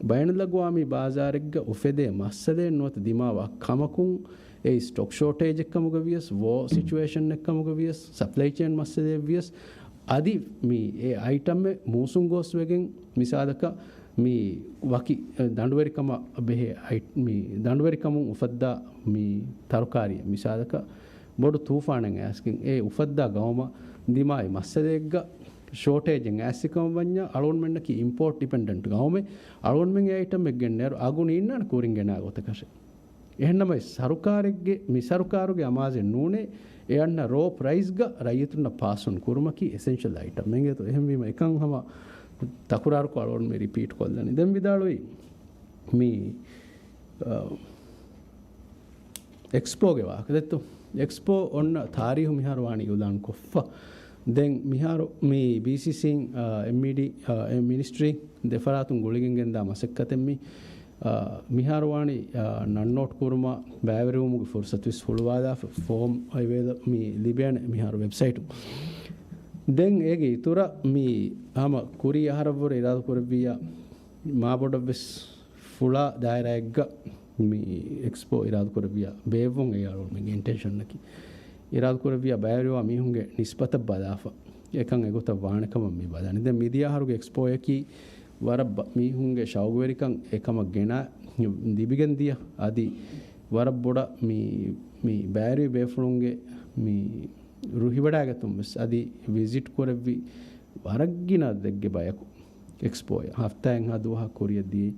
ބައިނަލްއަގްވާމީ ބާޒާރެއްގަ އުފެދޭ މައްސަލައެއް ނުވަތަ ދިމާވާ ކަމަކުން އެއީ ސްޓޮކް ޝޯޓޭޖެއް ކަމުގަ ވިޔަސް، ވޯ ސިޗުއޭޝަންއެއް ކަމުގަ ވިޔަސް، ސަޕްލައި ޗޭން މައްސަލައެއް ވިޔަސް، އަދި މި އެ އައިޓަމެއް މޫސުން ގޯސްވެގެން މިސާލަކަށް މި ވަކި، އެ، ދަނޑުވެރިކަމަށް ބެހޭ އައި-، މި ދަނޑުވެރިކަމުން އުފައްދާ މި ތަރުކާރިއެއް މިސާލަކަށް ބޮޑު ތޫފާނެއް އައިސްގެން އެ އުފައްދާ ގައުމަށް ދިމާވި މައްސަލައެއްގަ ޝޯޓޭޖެއް އައިސްކަމަށް ވަންޏާ އަޅުގަނޑުމެންނަކީ އިމްޕޯޓް ޑިޕެންޑެންޓް ގައުމެއް. އަޅުގަނޑުމެން އެ އައިޓަމެއް ގެންނައިރު އަގު ނީންނާނެ ކުރިން ގެނާ ގޮތަކަށެއް. އެހެންނަމަވެސް، ސަރުކާރެއްގެ، މި ސަރުކާރުގެ އަމާޒެއް ނޫނޭ، އެ އަންނަ ރޯ ޕްރައިސްގަ ރައްޔިތުންނަށް ޕާސް އޮން ކުރުމަކީ އެސެންޝަލް އައިޓަމް. އެނގޭތޯ؟ އެހެންވީމަ، އެކަން ހަމަ ތަކުރާރުކޮށް އަޅުގަނޑު މި ރިޕީޓް ކޮށްލަނީ. ދެން ވިދާޅުވީ، މި، އަ، އެކްސްޕޯގެ ވާހަކަ ދެއްތޯ؟ އެކްސްޕޯ އޮންނަ ތާރީހު މިހާރު ވާނީ އިއުލާން ކޮށްފަ. ދެން މިހާރު މި ބީސީސީ، އަ، އެމްއީޑީ، އަ، އެ މިނިސްޓްރީ ދެފަރާތުން ގުޅިގެން ގެންދާ މަސައްކަތެއް މި، އަ، މިހާރު ވާނީ، އަ، ނަން ނޯޓް ކުރުމަށް ބައިވެރިވުމުގެ ފުރުސަތުވެސް ހުޅުވާލާފަ، ފޯމް އެވޭލަ-، މި ލިބޭނެ މިހާރު ވެބްސައިޓު. ދެން އޭގެ އިތުރަށް މި ހަމަ ކުރީ އަހަރަށްވުރެ އިރާދަ ކުރެއްވިއްޔާ މާބޮޑަށްވެސް ފުޅާ ދާއިރާއެއްގަ މި އެކްސްޕޯ އިރާދަކުރެއްވިޔާ ބޭއްވުން އެއީ އަޅުގަނޑުމެންގެ އިންޓެންޝަންއަކީ. އިރާދަކުރެއްވިޔާ ބައިވެރިވާ މީހުންގެ ނިސްބަތަށް ބަލާފަ، އެކަން އެގޮތަށް ވާނެކަމަށް މި ބަލާނެ. ދެން މިދިޔަ އަހަރުގެ އެކްސްޕޯއަކީ ވަރަށް ބަ-، މީހުންގެ ޝައުގުވެރިކަން އެކަމަށް ގެނާ ލިބިގެން ދިޔަ، އަދި ވަރަށް ބޮޑަށް މި، މި ބައިވެރި ބޭފުޅުންގެ މި ރުހިވަޑާގަތުން ވެސް އަދި ވިޒިޓް ކުރެއްވި ވަރަށްގިނަ އަދަދެއްގެ ބަޔަކު އެކްސްޕޯއަށް ހަފްތާއެއްހާ ދުވަހަށް ކުރިއަށް ދިޔައީ.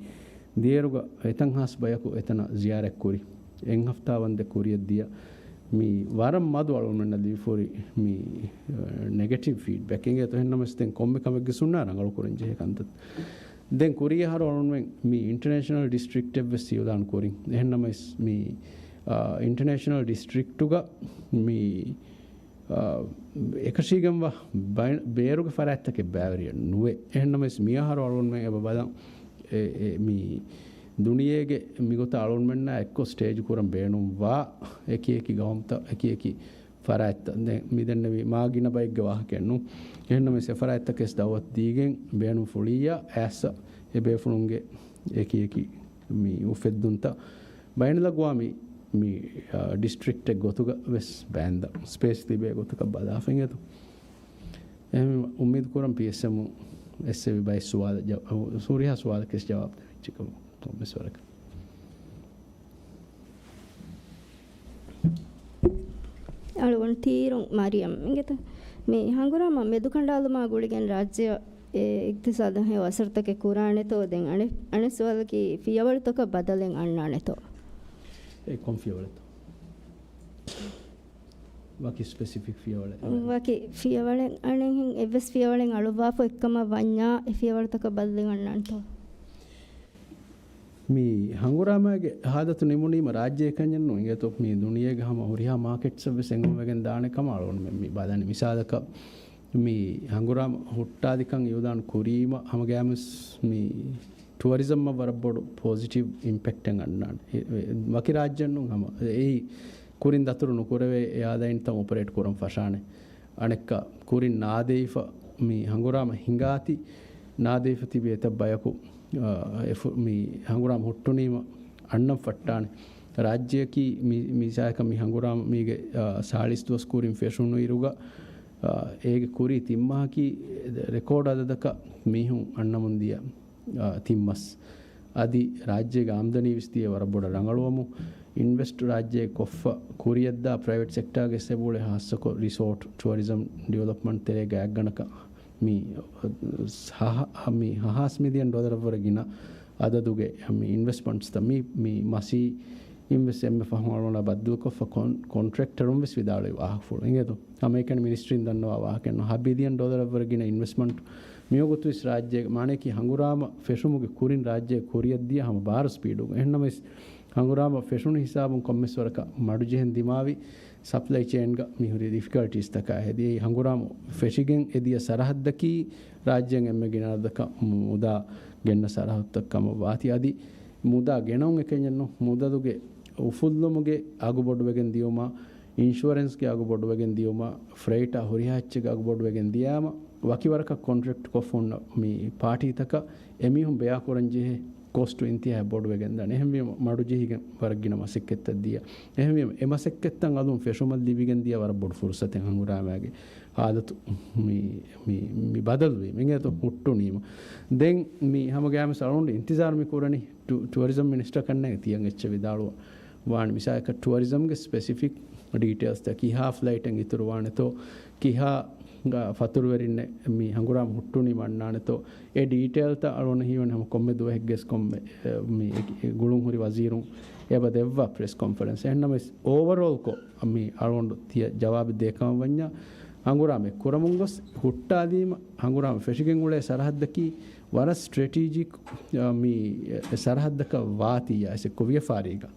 ދިޔައިރުގަ އެތަން ހާސް ބަޔަކު އެތަނަށް ޒިޔާރަތް ކުރި. އެއް ހަފްތާ ވަންދެން ކުރިއަށް ދިޔަ. މި ވަރަށް މަދު އަޅުގަނޑުމެންނަށް ލިބިފަ ހުރި މި، އަ، ނެގެޓިވް ފީޑްބެކް. އެނގޭތޯ؟ އެހެންނަމަވެސް ދެން ކޮންމެ ކަމެއްގެ ސުންނާ ރަނގަޅު ކުރަން ޖެހޭ ކަންތައް. ދެން ކުރީ އަހަރު އަޅުގަނޑުމެން މި އިންޓަރނޭޝަނަލް ޑިސްޓްރިކްޓެއް ވެސް އިއުލާން ކުރިން. އެހެންނަމަވެސް މި، އަ، އިންޓަރނޭޝަނަލް ޑިސްޓްރިކްޓުގަ މި އާ، އެކަށީގެންވާ ބައި-، ބޭރުގެ ފަރާތްތަކެއް ބައިވެރިއެއް ނުވޭ. އެހެންނަމަވެސް، މިއަހަރު އަޅުގަނޑުމެން އެބަ ބަލަން، އެ، އެ، މި ދުނިޔޭގެ މިގޮތަށް އަޅުގަނޑުމެންނާ އެއްކޮށް ސްޓޭޖު ކުރަން ބޭނުންވާ އެކި އެކި ގައުމުތައް، އެކި އެކި ފަރާތްތައް. ދެން މި ދެންނެވީ މާ ގިނަ ބައެއްގެ ވާހަކައެއް ނޫން. އެހެންނަމަވެސް، އެ ފަރާތްތަކެސް ދައުވަތު ދީގެން ބޭނުންފުޅިއްޔާ އައިސް އެ ބޭފުޅުންގެ އެކި އެކި މި އުފެއްދުންތައް ބައިނަލްއަގްވާމީ މި، އާ، ޑިސްޓްރިކްޓެއް ގޮތުގަ ވެސް ބާއްވާ ސްޕޭސް ލިބޭ ގޮތަކަށް ބަލާފައި އިނގޭތޯ. އެހެންވީމަ އުއްމީދު ކުރަން ޕީއެސްއެމު އެއްސެވި ބައެއް ސުވާލަށް ޖަ-، ހުރިހާ ސުވާލަކަށް ޖަވާބު ދެވިއްޖެކަމަށް ކޮންމެސް ވަރަކަށް. އަޅުގަނޑު ތީރުން މަރިޔަމް އިނގޭތޯ. މި ހަނގުރާމަ މެދުކަނޑާލުމާ ގުޅިގެން ރާއްޖެއަށް އެ އިގްތިސާދަށް ހެޔޮ އަސަރުތަކެއް ކުރާނެތޯ؟ ދެން އަނެއް، އަނެއް ސުވާލަކީ، ފިޔަވަޅުތަކަށް ބަދަލެއް އަންނާނެތޯ؟ އެ ކޮން ފިޔަވަޅެއްތޯ؟ ވަކި ސްޕެސިފިކް ފިޔަވަޅެއް؟ ވަކި ފިޔަވަޅެއް އަނެއްހެން އެއްވެސް ފިޔަވަޅެއް އަޅުއްވާފަ އެއްކަމަށް ވަންޏާ، އެ ފިޔަވަޅުތަކަށް ބަދަލެއް އަންނާނެތޯ؟ މި ހަނގުރާމައިގެ ހާލަތު ނިމުނީމަ ރާއްޖެއަކަށް ނޫން އިނގޭތޯ، މި ދުނިޔޭގެ ހަމަ ހުރިހާ މާކެޓްސަށް ވެސް އެނގުން ވެގެން ދާނެ ކަމަށް އަޅުގަނޑުމެން މި ބަލަނީ. މިސާލަކަށް، މި ހަނގުރާމަ ހުއްޓާލިކަން އިއުލާން ކުރީމަ ހަމަގައިމުވެސް މި ޓުއަރިޒަމަށް ވަރަށް ބޮޑު ޕޮޒިޓިވް އިމްޕެކްޓެއް އަންނާނެ. އެ، އެ، ވަކި ރާއްޖެއެއް ނޫން ހަމަ. އެއީ ކުރިން ދަތުރު ނުކުރެވޭ އެއާލައިންތައް އޮޕަރޭޓް ކުރަން ފަށާނެ. އަނެއްކާ ކުރިން ނާދެވިފަ މި ހަނގުރާމަ ހިނގާތީ ނާދެވިފަ ތިބި އެތައް ބަޔަކު އާ، އެފު-، މި ހަނގުރާމަ ހުއްޓުނީމަ އަންނަން ފައްޓާނެ. ރާއްޖެއަކީ މި-، މިސާލަކަށް މި ހަނގުރާމަ މީގެ، އާ، ސާޅީސް ދުވަސް ކުރިން ފެށުނު އިރުގަ، އާ، އޭގެ ކުރީ ތިން މަހަކީ ރެކޯޑް އަދަދަކަށް މީހުން އަންނަމުން ދިޔަ، އާ، ތިން މަސް. އަދި ރާއްޖޭގެ އާމްދަނީ ވެސް ދިޔަ ވަރަށް ބޮޑަށް ރަނގަޅުވަމުން، އިންވެސްޓް ރާއްޖޭ ކޮށްފަ ކުރިޔަށްދާ ޕްރައިވެޓް ސެކްޓާގެ ސެބުޅެ ހާއްސަކޮށް ރިސޯޓް، ޓުއަރިޒަމް ޑިވެލޮޕްމަންޓް ތެރޭގަ އަތްގަނޑަކަށް މި ހަ-، މި ހަ-، ހާސް މިލިއަން ޑޮލަރަށްވުރެ ގިނަ އަދަދުގެ މި އިންވެސްޓްމަންޓްސްތައް މި، މި މަސީ އިންވެސްޓް އެންމެ ފަހުން އަޅުގަނޑާ ބައްދަލުކޮށްފަ ކޮން-، ކޮންޓްރެކްޓަރުން ވެސް ވިދާޅުވި ވާހަކަފުޅު އިނގޭތޯ. ހަމައެކަނި މިނިސްޓްރީން ދަންނަވާ ވާހަކައެއްނު. ހަ ބިލިއަން ޑޮލަރަށްވުރެ ގިނަ އިންވެސްޓްމަންޓް މިވަގުތު ވެސް ރާއްޖޭގެ މާނަޔަކީ ހަނގުރާމަ ފެށުމުގެ ކުރިން ރާއްޖޭ ކުރިއަށްދިޔަ ހަމަ ބާރު ސްޕީޑުގަ. އެހެންނަމަވެސް ހަނގުރާމަ ފެށުނު ހިސާބުން ކޮންމެސް ވަރަކަށް މަޑުޖެހެން ދިމާވި ސަޕްލައި ޗެއިންގަ މިހުރި ޑިފިކަލްޓީސްތަކާ ހެދި. އެއީ ހަނގުރާމަ ފެށިގެން އެދިޔަ ސަރަހައްދަކީ ރާއްޖޭން އެންމެ ގިނަ އަދަދަކަށް މުދާ ގެންނަ ސަރަހައްދުތައް ކަމަށް ވާތީ. އަދި މުދާ ގެނައުން އެކަންޏެއްނު، މުދަލުގެ އުފުއްލުމުގެ އަގު ބޮޑުވެގެން ދިޔުމާ، އިންޝުއަރެންސްގެ އަގު ބޮޑުވެގެން ދިޔުމާ، ފްރެއިޓާ ހުރިހާ އެއްޗެއްގެ އަގު ބޮޑުވެގެން ދިޔާމަ، ވަކި ވަރަކަށް ކޮންޓްރެކްޓް ކޮށްފަ ހުންނަ މި ޕާޓީތަކަށް އެމީހުން ބެއާކުރަން ޖެހޭ ކޮސްޓު އިންތިހާއަށް ބޮޑުވެގެން ދާނެ. އެހެންވީމަ މަޑުޖެހިގެން ވަރަށް ގިނަ މަސައްކަތްތައް ދިޔަ. އެހެންވީމަ އެ މަސައްކަތްތައް އަލުން ފެށުމަށް ލިބިގެން ދިޔަ ވަރަށް ބޮޑު ފުރުސަތެއް. ހަނގުރާމައިގެ ހާލަތު މި، މި، މި ބަދަލުވީމަ އިނގޭތޯ ހުއްޓުނީމަ. ދެން މި ހަމަ ގައިމުވެސް އަޅުގަނޑު އިންތިޒާރު މި ކުރަނީ ޓު-، ޓުއަރިޒަމް މިނިސްޓަރ ކަންނޭނގެ ތިޔަން އެއްޗެއް ވިދާޅުވާ ވާނެ. މިސާލަކަށް ޓުއަރިޒަމްގެ ސްޕެސިފިކް ޑީޓެއިލްސްތައް ކިހާ ފްލައިޓެއް އިތުރުވާނެތޯ، ކިހާ، އާ، ފަތުރުވެރިންނެއް މި ހަނގުރާމަ ހުއްޓުނީމަ އަންނާނެތޯ، އެ ޑީޓެއިލްތައް އަޅުގަނޑަށް ހީވަނީ ހަމަ ކޮންމެ ދުވަހެއްގެސް ކޮންމެ، އެ، މި އެ، އެ ގުޅުން ހުރި ވަޒީރުން އެބަ ދެއްވާ ޕްރެސް ކޮންފަރެންސް. އެހެންނަމަވެސް އޯވަރޯލްކޮށް މި އަޅުގަނޑު ތިޔަ ޖަވާބެއް ދޭ ކަމަށް ވަންޏާ، ހަނގުރާމަ އެއްކުރަމުން ގޮސް ހުއްޓާލީމަ، ހަނގުރާމަ ފެށިގެން އުޅޭ ސަރަހައްދަކީ ވަރަށް ސްޓްރެޓީޖިކް، އާ، މި އެ ސަރަހައްދަކަށް ވާތީ އައިސް އެއްކޮށް ވިޔަފާރީގަ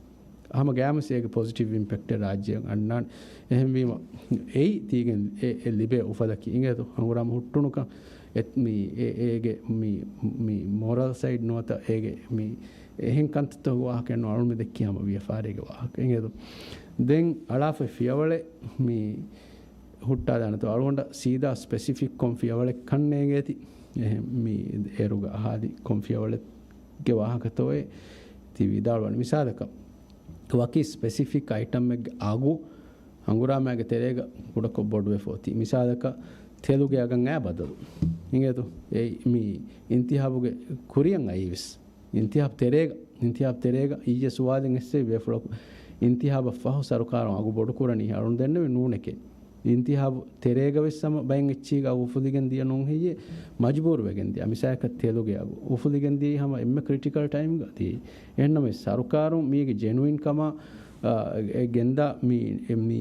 ހަމަ ގައިމުވެސް އޭގެ ޕޮޒިޓިވް އިމްޕެކްޓެއް ރާއްޖެއަށް އަންނާނެ. އެހެންވީމަ، އެއީ ތީގެން އެ، އެ ލިބޭ އުފަލަކީ އިނގޭތޯ ހަނގުރާމަ ހުއްޓުނުކަން. އެ، މި، އެ، އޭގެ މި، މި މޯރަލް ސައިޑް ނުވަތަ އޭގެ މި އެހެން ކަންތައްތަކުގެ ވާހަކައެއް ނޫން އަޅުމެ ދެއްކި ހަމަ ވިޔަފާރީގެ ވާހަކަ އިނގޭތޯ. ދެން އަޅާފައި ފިޔަވަޅެއް މި ހުއްޓާލާނެތޯ އަޅުގަނޑަށް ސީދާ ސްޕެސިފިކް ކޮން ފިޔަވަޅެއް ކަންނޭނގޭތި. އެހެން މި އޭރުގަ އަހާލި ކޮން ފިޔަވަޅެއްގެ ވާހަކަތޯއޭ ތި ވިދާޅުވަނީ. މިސާލަކަށް، ވަކި ސްޕެސިފިކް އައިޓަމެއްގެ އަގު ހަނގުރާމައިގެ ތެރޭގަ ކުޑަކޮށް ބޮޑުވެފަ އޮތީ. މިސާލަކަށް، ތެލުގެ އަގަށް އައި ބަދަލު. އިނގޭތޯ؟ އެ މި އިންތިހާބުގެ ކުރިއަށް އައީވެސް. އިންތިހާބު ތެރޭގަ، އިންތިހާބު ތެރޭގަ އިއްޔެ ސުވާލެއް އެއްސެވި ބޭފުޅަކު، އިންތިހާބަށް ފަހު ސަރުކާރުން އަގު ބޮޑުކުރަނީ އަޅުން ދެންނެވި ނޫނެކޭ. އިންތިހާބު ތެރޭގަ ވެސް ހަމަ ބައެއް އެއްޗީގަ އަގު އުފުލިގެން ދިޔަ ނޫން ހެއްޔޭ؟ މަޖުބޫރު ވެގެން ދިޔަ. މިސާލަކަށް ތެލުގެ އަގު އުފުލިގެން ދިޔައީ ހަމަ އެންމެ ކްރިޓިކަލް ޓައިމްގަ ދިޔައީ. އެހެންނަމަވެސް ސަރުކާރުން މީގެ ޖެނުއިން ކަމާ، އާ، އެ ގެންދާ މި، މި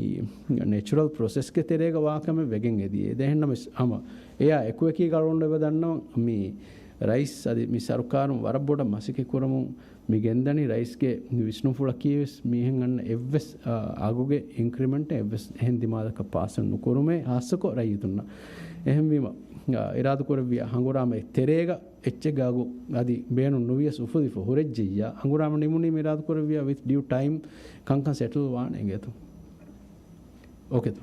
ނެޗުރަލް ޕްރޮސެސްގެ ތެރޭގަ ވާކަމެއް ވެގެން އެދިޔަ. އެހެންނަމަވެސް ހަމަ އެއާ އެކުއެކީގަ އަޅުގަނޑު އެބަ ދަންނަވަން މި ރައީސް އަދި މި ސަރުކާރުން ވަރަށް ބޮޑަށް މަސައްކަތް ކުރަމުން މި ގެންދަނީ ރައީސްގެ ވިސްނުންފުޅަކީވެސް މީހެއް އަންނަ އެއްވެސް، އާ، އަގުގެ އިންކްރިމެންޓެއް އެއްވެސް އެހެން ދިމާލަކަށް ޕާސް ނުކުރުމޭ ހާއްސަކޮށް ރައްޔިތުންނަށް. އެހެންވީމަ، އާ، އިރާދަކުރެއްވިޔާ ހަނގުރާމަ ތެރޭގަ އެއްޗެއްގެ އަގު އަދި ބޭނުން ނުވިޔަސް އުފުލިފަ ހުރެއްޖެއްޔާ ހަނގުރާމަ ނިމުނީމަ އިރާދަކުރެއްވިޔާ ވިތް ޑިއު ޓައިމް ކަންކަން ސެޓްލް ވާނެ އިނގޭތޯ. އޯކޭތޯ.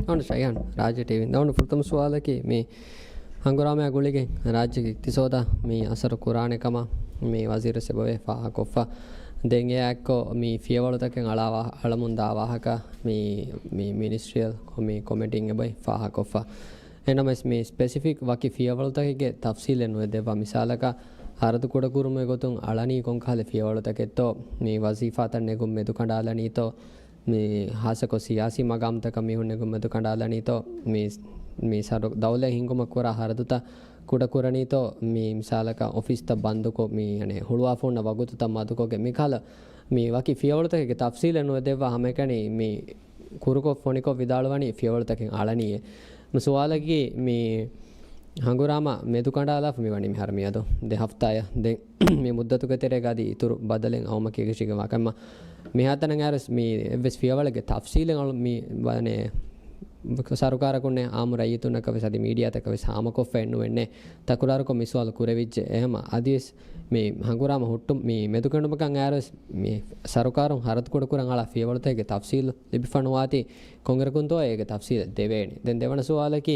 އަން ޝައިހާން ރާއްޖެ ޓީވީން ދަވަން ފުރަތަމަ ސުވާލަކީ މި ހަނގުރާމައާ ގުޅިގެން ރާއްޖޭގެ އިޤްތިޞާދަށް މި އަސަރު ކުރާނެ ކަމަށް މި ވަޒީރު ސެބަވެ ފާހަގަކޮށްފަ. ދެން އެއާއެއްކޮށް މި ފިޔަވަޅުތަކެއް އަޅާ ވާ-، އަޅަމުން ދާ ވާހަކަ މި، މި މިނިސްޓްރިއަލް މި ކޮމެޓީން އެބައި ފާހަގަކޮށްފަ. އެނަމެސް މި ސްޕެސިފިކް ވަކި ފިޔަވަޅުތަކެއްގެ ތަފްސީލެއް ނުވެދެއްވާ. މިސާލަކަށް ހަރަދު ކުޑަކުރުމުގެ ގޮތުން އަޅަނީ ކޮންކަހަލަ ފިޔަވަޅުތަކެއްތޯ؟ މި ވަޒީފާތައް ނެގުން މެދު ކަނޑާލަނީތޯ؟ މި ހާއްސަކޮށް ސިޔާސީ މަގާމްތަކަށް މީހުން ނެގުން މެދު ކަނޑާލަނީތޯ؟ މި، މި ސަރު-، ދައުލަތް ހިންގުމަށް ކުރާ ހަރަދުތައް ކުޑަކުރަނީތޯ؟ މި މިސާލަކަށް އޮފީސްތައް ބަންދުކޮށް، މި އަނެއް ހުޅުވާފަ ހުންނަ ވަގުތުތައް މަދުކޮށްގެން މިކަހަލަ މި ވަކި ފިޔަވަޅުތަކެއްގެ ތަފްސީލެއް ނުވެދެއްވާ ހަމައެކަނި މި ކުރުކޮށް ފޮނިކޮށް ވިދާޅުވަނީ ފިޔަވަޅުތަކެއް އަޅަނީއޭ. މި ސުވާލަކީ މި ހަނގުރާމަ މެދުކަނޑާލާފަ މި ވަނީ މިހާރު މިއަދު ދެ ހަފްތާއެއް. ދެން މި މުއްދަތުގެ ތެރޭގަ އަދި އިތުރު ބަދަލެއް އައުމަކީ އެކަށީގެންވާ ކަމަށް މިހާތަނަށް އައިރުވެސް މި އެއްވެސް ފިޔަވަޅެއްގެ ތަފްސީލެއް އަޅު-، މި ވަނެ ސަރުކާރަކުންނެއް އާއްމު ރައްޔިތުންނަކަށް ވެސް އަދި މީޑިއާތަކަށް ވެސް ހާމަކޮށްފައެއް ނުވެންނޭ. ތަކުރާރުކޮށް މި ސުވާލު ކުރެވިއްޖެ. އެހެމަ އަދިވެސް މި ހަނގުރާމަ ހުއްޓުން މި މެދުކެނޑުމަކަށް އައިރުވެސް މި ސަރުކާރުން ހަރަދު ކުޑަކުރަން އަޅާ ފިޔަވަޅުތަކެއްގެ ތަފްސީލު ލިބިފަ ނުވާތީ ކޮންއިރަކުންތޯ އޭގެ ތަފްސީލެއް ދެވޭނީ. ދެން ދެވަނަ ސުވާލަކީ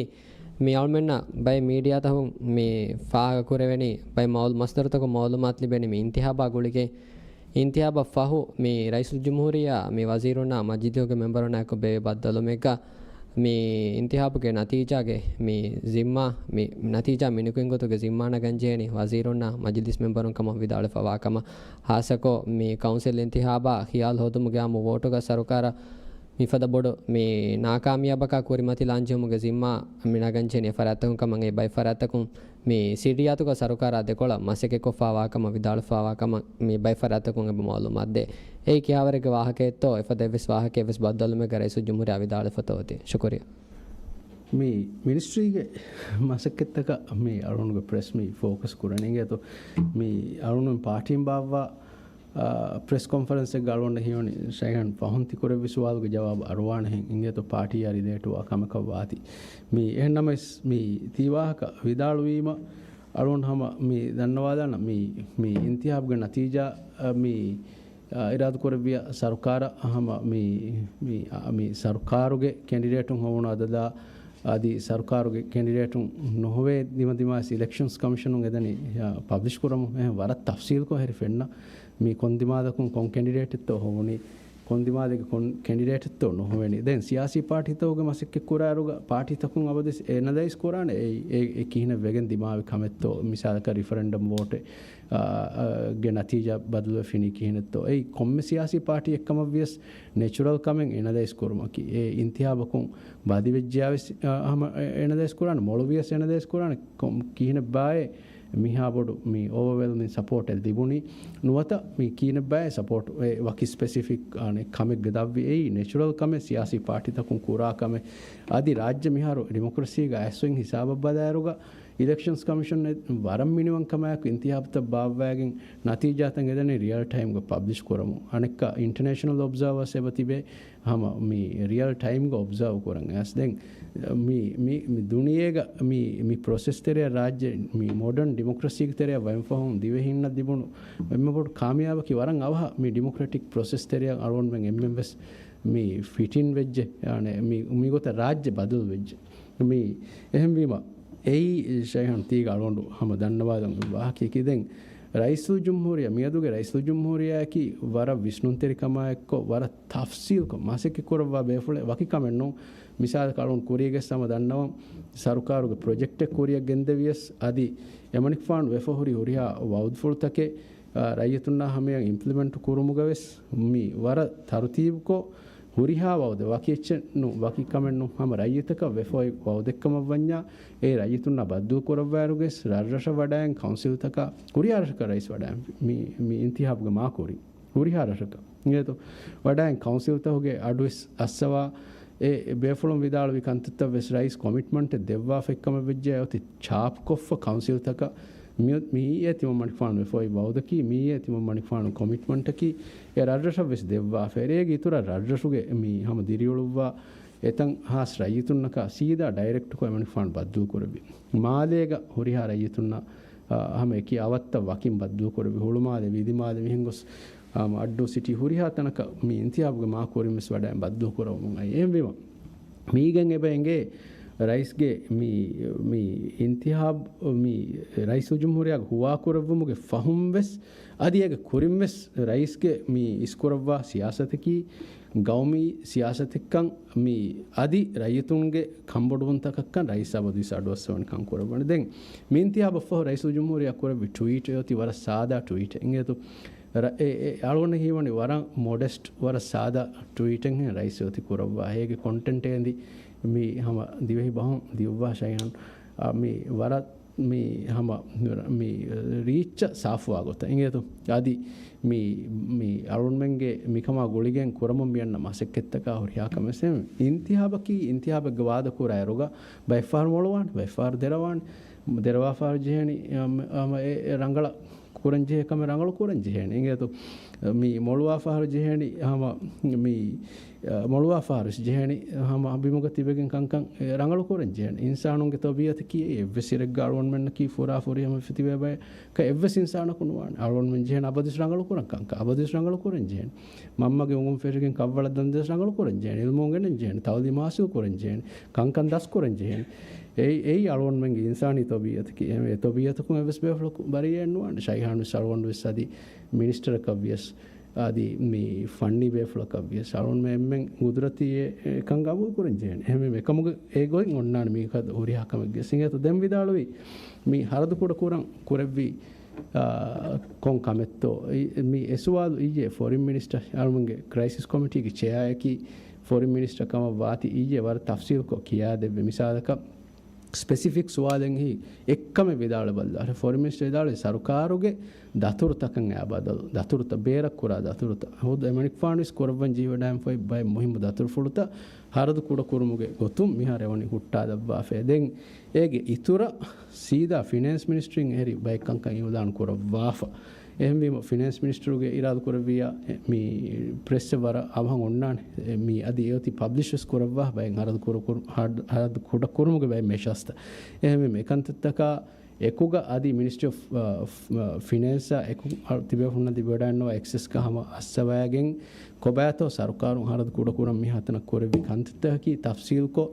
މި އަޅުމެންނަށް ބައެއް މީޑިއާތަކުން މި ފާހަގަކުރެވެނީ، ބައެއް މައުލު-، މަސްދަރުތަކުން މައުލޫމާތު ލިބެނީ މި އިންތިހާބާ ގުޅިގެން. އިންތިހާބަށް ފަހު މި ރައީސުލްޖުމްހޫރިއްޔާ މި ވަޒީރުންނާ މަޖިލީހުގެ މެމްބަރުންނާއެކު ބޭއްވި ބައްދަލުވުމެއްގަ މި އިންތިހާބުގެ ނަތީޖާގެ މި ޒިންމާ، މި ނަތީޖާ މި ނިކުތް ގޮތުގެ ޒިންމާ ނަގަން ޖެހެނީ ވަޒީރުންނާ މަޖިލީސް މެމްބަރުން ކަމަށް ވިދާޅުވެފަވާ ކަމަށް. ހާއްސަކޮށް މި ކައުންސިލް އިންތިހާބާ ޚިޔާލު ހޯދުމުގެ އާއްމު ވޯޓުގަ ސަރުކާރަށް މިފަދަ ބޮޑު މި ނާކާމިޔާބަކާ ކުރިމަތިލާން ޖެހުމުގެ ޒިންމާ މި ނަގަން ޖެހެނީ އެ ފަރާތްތަކުން ކަމަށް. އެ ބައެއް ފަރާތްތަކުން މި ސިޓީއާތުގަ ސަރުކާރާ ދެކޮޅަށް މަސައްކަތްކޮށްފާވާ ކަމަށް ވިދާޅުފާވާ ކަމަށް މި ބައެއް ފަރާތްތަކުން އެބަ މައުލޫމާތު ދޭ. އެއީ ކިހާވަރެއްގެ ވާހަކައެއްތޯ، އެފަދަ އެއްވެސް ވާހަކައެއް ވެސް ބައްދަލުވުމެއްގަ ރައީސުލްޖުމްހޫރިއްޔާ ވިދާޅުވެފަތޯ އޮތީ؟ ޝުކުރިއްޔާ. މި މިނިސްޓްރީގެ މަސައްކަތްތަކަށް މި އަޅުގަނޑުގެ ޕްރެސް މީޓް ފޯކަސް ކުރަނީ އިނގޭތޯ، މި އަޅުގަނޑު ޕާޓީން ބާއްވާ، އާ، ޕްރެސް ކޮންފަރެންސެއްގަ އަޅުގަނޑަށް ހީވަނީ ޝައިހާން ފަހުން ތިކުރެއްވި ސުވާލުގެ ޖަވާބު އަރުވާނެހެން އިނގޭތޯ، ޕާޓީއާ ރިލޭޓުވާ ކަމަކަށް ވާތީ. މި އެހެންނަމަވެސް މި ތި ވާހަކަ ވިދާޅުވީމަ އަޅުގަނޑު ހަމަ މި ދަންނަވާލާނަން މި، މި އިންތިހާބުގެ ނަތީޖާ، އަ، މި އާ، އިރާދަކުރެއްވިޔާ ސަރުކާރަށް ހަމަ މި، މި، އާ، މި ސަރުކާރުގެ ކެނޑިޑޭޓުން ހޮވުނު އަދަދާ އަދި ސަރުކާރުގެ ކެނޑިޑޭޓުން ނުހޮވޭ ދިމަދިމާވެސް އިލެކްޝަންސް ކަމިޝަނުން އެދަނީ، އާ، ޕަބްލިޝް ކުރަމުން. އެހެން ވަރަށް ތަފްސީލްކޮށް ހެރި ފެންނަ މި ކޮން ދިމާލަކުން ކޮން ކެނޑިޑޭޓެއްތޯ ހޮވުނީ، ކޮން ދިމާލެއްގެ ކޮން ކެނޑިޑޭޓެއްތޯ ނުހޮވެނީ. ދެން ސިޔާސީ ޕާޓީތަކުގެ މަސައްކަތް ކުރާއިރުގަ ޕާޓީތަކުން އަބަދުވެސް އެނަލައިޒް ކުރާނެ އެ، އެ، އެ ކިހިނެއް ވެގެން ދިމާވި ކަމެއްތޯ، މިސާލަކަށް ރިފަރެންޑަމް ވޯޓެއް އާ، އާ، ގެ ނަތީޖާ ބަދަލުވެފިނީ ކިހިނެއްތޯ. އެއީ ކޮންމެ ސިޔާސީ ޕާޓީ އެއްކަމަށްވިޔަސް ނެޗުރަލް ކަމެއް އެނަލައިޒް ކުރުމަކީ. އެ އިންތިހާބަކުން ބަދިވެއްޖެޔާވެސް، އާ، ހަމަ އެ، އެނަލައިޒް ކުރާނެ، މޮޅުވިޔަސް އެނަލައިޒް ކުރާނެ، ކޮން، ކިހިނެއްބާއޭ މިހާ ބޮޑު މި އޯވަވެލްމިން ސަޕޯޓެއް ލިބުނީ ނުވަތަ މި ކިހިނެއްބާއޭ ސަޕޯޓް އެ ވަކި ސްޕެސިފިކް އާނެ ކަމެއްގެ ދަށްވި. އެއީ ނެޗުރަލް ކަމެއް ސިޔާސީ ޕާޓީތަކުން ކުރާ ކަމެއް. އަދި ރާއްޖެ މިހާރު ޑިމޮކްރަސީގަ އައިސްފައި ހިސާބަށް ބަލާއިރުގަ، އިލެކްޝަންސް ކަމިޝަން އެ ވަރަށް މިނިވަންކަމާއެކު އިންތިހާބުތައް ބާއްވައިގެން ނަތީޖާތައް އެދަނީ ރިއަލް ޓައިމްގަ ޕަބްލިޝް ކުރަމުން. އަނެއްކާ އިންޓަނޭޝަނަލް އޮބްޒާވާސް އެބަ ތިބޭ ހަމަ މި ރިއަލް ޓައިމްގަ އޮބްޒާވް ކުރަން. އަސް ދެން މި، މި، މި ދުނިޔޭގަ މި، މި ޕްރޮސެސް ތެރެއަށް ރާއްޖެ މި މޮޑަން ޑިމޮކްރަސީގެ ތެރެއަށް ވަންފަހުން ދިވެހިންނަށް ލިބުނު އެންމެ ބޮޑު ކާމިޔާބަކީ ވަރަށް އަވަހަށް މި ޑިމޮކްރެޓިކް ޕްރޮސެސް ތެރެއަށް އަޅުގަނޑުމެން އެންމެން ވެސް މި ފިޓިން ވެއްޖެ، އާނެ، މި، މިގޮތަށް ރާއްޖެ ބަދަލު ވެއްޖެ. މި އެހެންވީމަ، އެއީ ޝައިހާން ތީގަ އަޅުގަނޑު ހަމަ ދަންނަވާލަން ވާހަކައަކީ. ދެން ރައީސުލްޖުމްހޫރިއްޔާ، މިއަދުގެ ރައީސުލްޖުމްހޫރިއްޔާއަކީ ވަރަށް ވިސްނުންތެރިކަމާއެއްކޮށް، ވަރަށް ތަފްސީލްކޮށް މަސައްކަތް ކުރައްވާ ބޭފުޅެއް ވަކި ކަމެއް ނޫން. މިސާލަކަށް އަޅުން ކުރީގެ ހަމަ ދަންނަވަން، ސަރުކާރުގެ ޕްރޮޖެކްޓެއް ކުރިއަށް ގެންދެވިޔަސް އަދި އެމަނިކުފާނު ވެފަ ހުރި ހުރިހާ ވައުދުފުޅުތަކެއް އާ، ރައްޔިތުންނާ ހަމަޔަށް އިމްޕްލިމެންޓް ކުރުމުގަވެސް މި ވަރަށް ތަރުތީބުކޮށް، ހުރިހާ ވައުދެއް، ވަކި އެއްޗެއް ނޫން، ވަކި ކަމެއް ނޫން، ހަމަ ރައްޔިތަކަށް ވެފަ އޮތް ވައުދެއްކަމަށް ވަންޏާ، އެ ރައްޔިތުންނާ ބައްދަލު ކުރައްވާއިރުގެސް ރަށްރަށަށް ވަޑައިގެން ކައުންސިލްތަކަށް، ހުރިހާ ރަށަކަށް ރައީސް ވަޑައިގެން މި، މި އިންތިހާބުގެ މާ ކުރި، ހުރިހާ ރަށަކަށް އިނގޭތޯ، ވަޑައިގެން ކައުންސިލްތަކުގެ އަޑުވެސް އައްސަވާ، އެ ބޭފުޅުން ވިދާޅުވި ކަންތައްތައް ވެސް ރައީސް ކޮމިޓްމަންޓެއް ދެއްވާފައި ކަމަށް ވެއްޖެ އޮތީ ޗާޕްކޮށްފަ ކައުންސިލްތަކަށް މި، މިއީ ތިމަންމަނިކުފާނު ވެފައި ވައުދަކީ، މިއީ ތިމަންމަނިކުފާނު ކޮމިޓްމަންޓަކީ، އެ ރަށްރަށަށް ވެސް ދެއްވާފަ. އޭގެ އިތުރަށް ރަށްރަށުގެ މި ހަމަ ދިރިއުޅުއްވާ އެތަން ހާސް ރައްޔިތުންނަކާ ސީދާ ޑައިރެކްޓްކޮށް އެމަނިކުފާނު ބައްދަލު ކުރެއްވި. މާލޭގަ ހުރިހާ ރައްޔިތުންނަށް، އާ، ހަމަ އެކި އަވަށްތައް ވަކިން ބައްދަލު ކުރެއްވި. ހުޅުމާލެ، ވިލިމާލެ މިހެން ގޮސް އާ، އައްޑޫ ސިޓީ ހުރިހާ ތަނަކަށް މި އިންތިހާބުގެ މާ ކުރިން ވެސް ވަޑައި ބައްދަލު ކުރައްވަމުން އައި. އެހެންވީމަ، މީގެން އެބަ އެނގޭ ރައީސްގެ މި، މި އިންތިހާބު، މި ރައީސުލްޖުމްހޫރިއްޔާގެ ހުވާކުރެއްވުމުގެ ފަހުން ވެސް، އަދި އޭގެ ކުރިން ވެސް ރައީސްގެ މި އިސްކުރައްވާ ސިޔާސަތަކީ، ގައުމީ ސިޔާސަތެއްކަން މި އަދި ރައްޔިތުންގެ ކަންބޮޑުވުންތަކަށްކަން ރައީސް އަބަދުވެސް އަޑުއައްސަވަން ކަން ކުރައްވަނީ. ދެން މި އިންތިހާބަށްފަހު ރައީސުލްޖުމްހޫރިއްޔާ ކުރެއްވި ޓްވީޓް އެއޮތީ ވަރަށް ސާދާ ޓްވީޓެއް. އިނގޭތޯ؟ ރަ-، އެ، އެ، އަޅުގަނޑަށް ހީވަނީ ވަރަށް މޮޑެސްޓް، ވަރަށް ސާދާ ޓްވީޓެއްހެން ރައީސް އޮތީ ކުރައްވާ. އޭގެ ކޮންޓެންޓް އެނދި މި ހަމަ ދިވެހި ބަހުން ދިއުއްވާ ޝައިހާން، އާ، މި ވަރަށް މި ހަމަ މި ރީއްޗަށް ސާފުވާ ގޮތަށް. އިނގޭތޯ؟ އަދި މި، މި އަޅުންމެންގެ މިކަމާ ގުޅިގެން ކުރަމުން މިއަންނަ މަސައްކަތްތަކާ ހުރިހާ ކަމެއް. އިންތިހާބަކީ، އިންތިހާބެއްގެ ވާދަ ކުރާއިރުގަ ބައެއްފަހަރު މޮޅުވާނެ، ބައެއްފަހަރު ދެރަވާނެ. ދެރަވާފަހަރު ޖެހޭނީ، އަ، މަ-، އަ، މަ-، އެ، އެ ރަނގަޅަށް ކުރަން ޖެހޭ ކަމެއް ރަނގަޅު ކުރަން ޖެހޭނެ. އިނގޭތޯ؟ މި މޮޅުވާފަހަރު ޖެހޭނީ ހަމަ މި، އަ، މޮޅުވާފަހަރު ޖެހޭނީ ހަމަ ބިމުގަ ތިބެގެން ކަންކަން، އެ، ރަނގަޅު ކުރަން ޖެހޭނެ. އިންސާނުންގެ ތަބީއަތަކީ އެއްވެސް އިރެއްގަ އަޅުގަނޑުމެންނަކީ ފުރާ ފުރިހަމަ ތިބޭ ބައެއް އެއްވެސް އިންސާނަކު ނުވާނެ. އަޅުގަނޑުމެން ޖެހޭނެ އަބަދުވެސް ރަނގަޅު ކުރަން ކަންކަން، އަބަދުވެސް ރަނގަޅު ކުރަން ޖެހޭނެ. މަންމަގެ އުނގުން ފެށިގެން ކަށްވަޅަށް ދަންދެވިޔަސް ރަނގަޅު ކުރަން ޖެހޭނެ. އިލްމު އުނގެނެން ޖެހޭނެ. ތައުލީމު ހާސިލް ކުރަން ޖެހޭނެ. ކަންކަން ދަސް ކުރަން ޖެހޭނެ. އެއީ، އެއީ އަޅުގަނޑުމެންގެ އިންސާނީ ތަބީއަތަކީ. އެހެންވެ، އެ ތަބީއަތަކުން އެއްވެސް ބޭފުޅަކު ބަރީއެއް ނުވާނެ. ޝައިހާން ވެސް އަޅުގަނޑު ވެސް އަދި މިނިސްޓަރަކަށް ވިޔަސް، އަދި މި ފަންނީ ބޭފުޅަކަށް ވިޔަސް އަޅުގަނޑުމެން އެންމެން ގުދުރަތީ އެ، އެކަން ގަބޫލު ކުރަން ޖެހޭނެ. އެހެންވެ، އެކަމުގެ އެ ގޮތް އޮންނާނެ މީކަ ހުރިހާ ކަމެއްގެ ސިނގޭތޯ. ދެން ވިދާޅުވި މި ހަރަދު ކުޑަ ކުރަން ކުރެއްވި، އާ، ކޮން ކަމެއްތޯ؟ އި-، މި އެ ސުވާލު އިއްޔެ ފޮރިން މިނިސްޓަރ އަޅުގަނޑުގެ ކްރައިސިސް ކޮމިޓީގެ ޗެއާއަކީ ފޮރިން މިނިސްޓަރ ކަމަށް ވާތީ އިއްޔެ ވަރަށް ތަފްސީލްކޮށް ކިޔާދެއްވި. މިސާލަކަށް، ސްޕެސިފިކް ސުވާލެއްހި އެއްކަމެއް ވިދާޅު ބައްލާ. ފޮރިން މިނިސްޓަރ ވިދާޅުވި ސަރުކާރުގެ ދަތުރުތަކަށް އާ ބަދަލު، ދަތުރުތައް ބޭރަށް ކުރާ ދަތުރުތައް. ހުދު އެމަނިކުފާނު ވެސް ކުރައްވަން ޖެހިވަޑައިގެންފައި ބައެއް މުހިއްމު ދަތުރުފުޅުތައް ހަރަދު ކުޑަކުރުމުގެ ގޮތުން މިހާރު އެވަނީ ހުއްޓާލައްވާފައި. ދެން އޭގެ އިތުރަށް ސީދާ ފިނޭންސް މިނިސްޓްރީން އެހެރި ބައެއް ކަންކަން އިއުލާން ކުރައްވާފަ. އެހެންވީމަ، ފިނޭންސް މިނިސްޓަރުގެ އިރާދަ ކުރެއްވިއްޔާ، އެ، މި ޕްރެސްއެއް ވަރަށް އަވަހަށް އޮންނާނެ. އެ، މި އަދި އެއޮތީ ޕަބްލިޝް ވެސް ކުރައްވާ ބައެއް ހަރަދު ކުޑަ ކުރު-، ހަރަދު، ހަރަދު ކުޑަ ކުރުމުގެ ބައެއް މެޝާސްތައް. އެހެންވީމަ، އެކަންތައްތަކާ އެކުގަ އަދި މިނިސްޓްރީ އޮފް، އަ، އޮފް، އަ، ފިނޭންސާ އެކު ތިބޭފުޅުންނަށް ލިބިވަޑައިގަންނަވާ އެކްސެސްގަ ހަމަ އައްސަވައިގެން ކޮބާތޯ ސަރުކާރުން ހަރަދު ކުޑަކުރަން މިހާތަނަށް ކުރެއްވި ކަންތައްތަކަކީ ތަފްސީލްކޮށް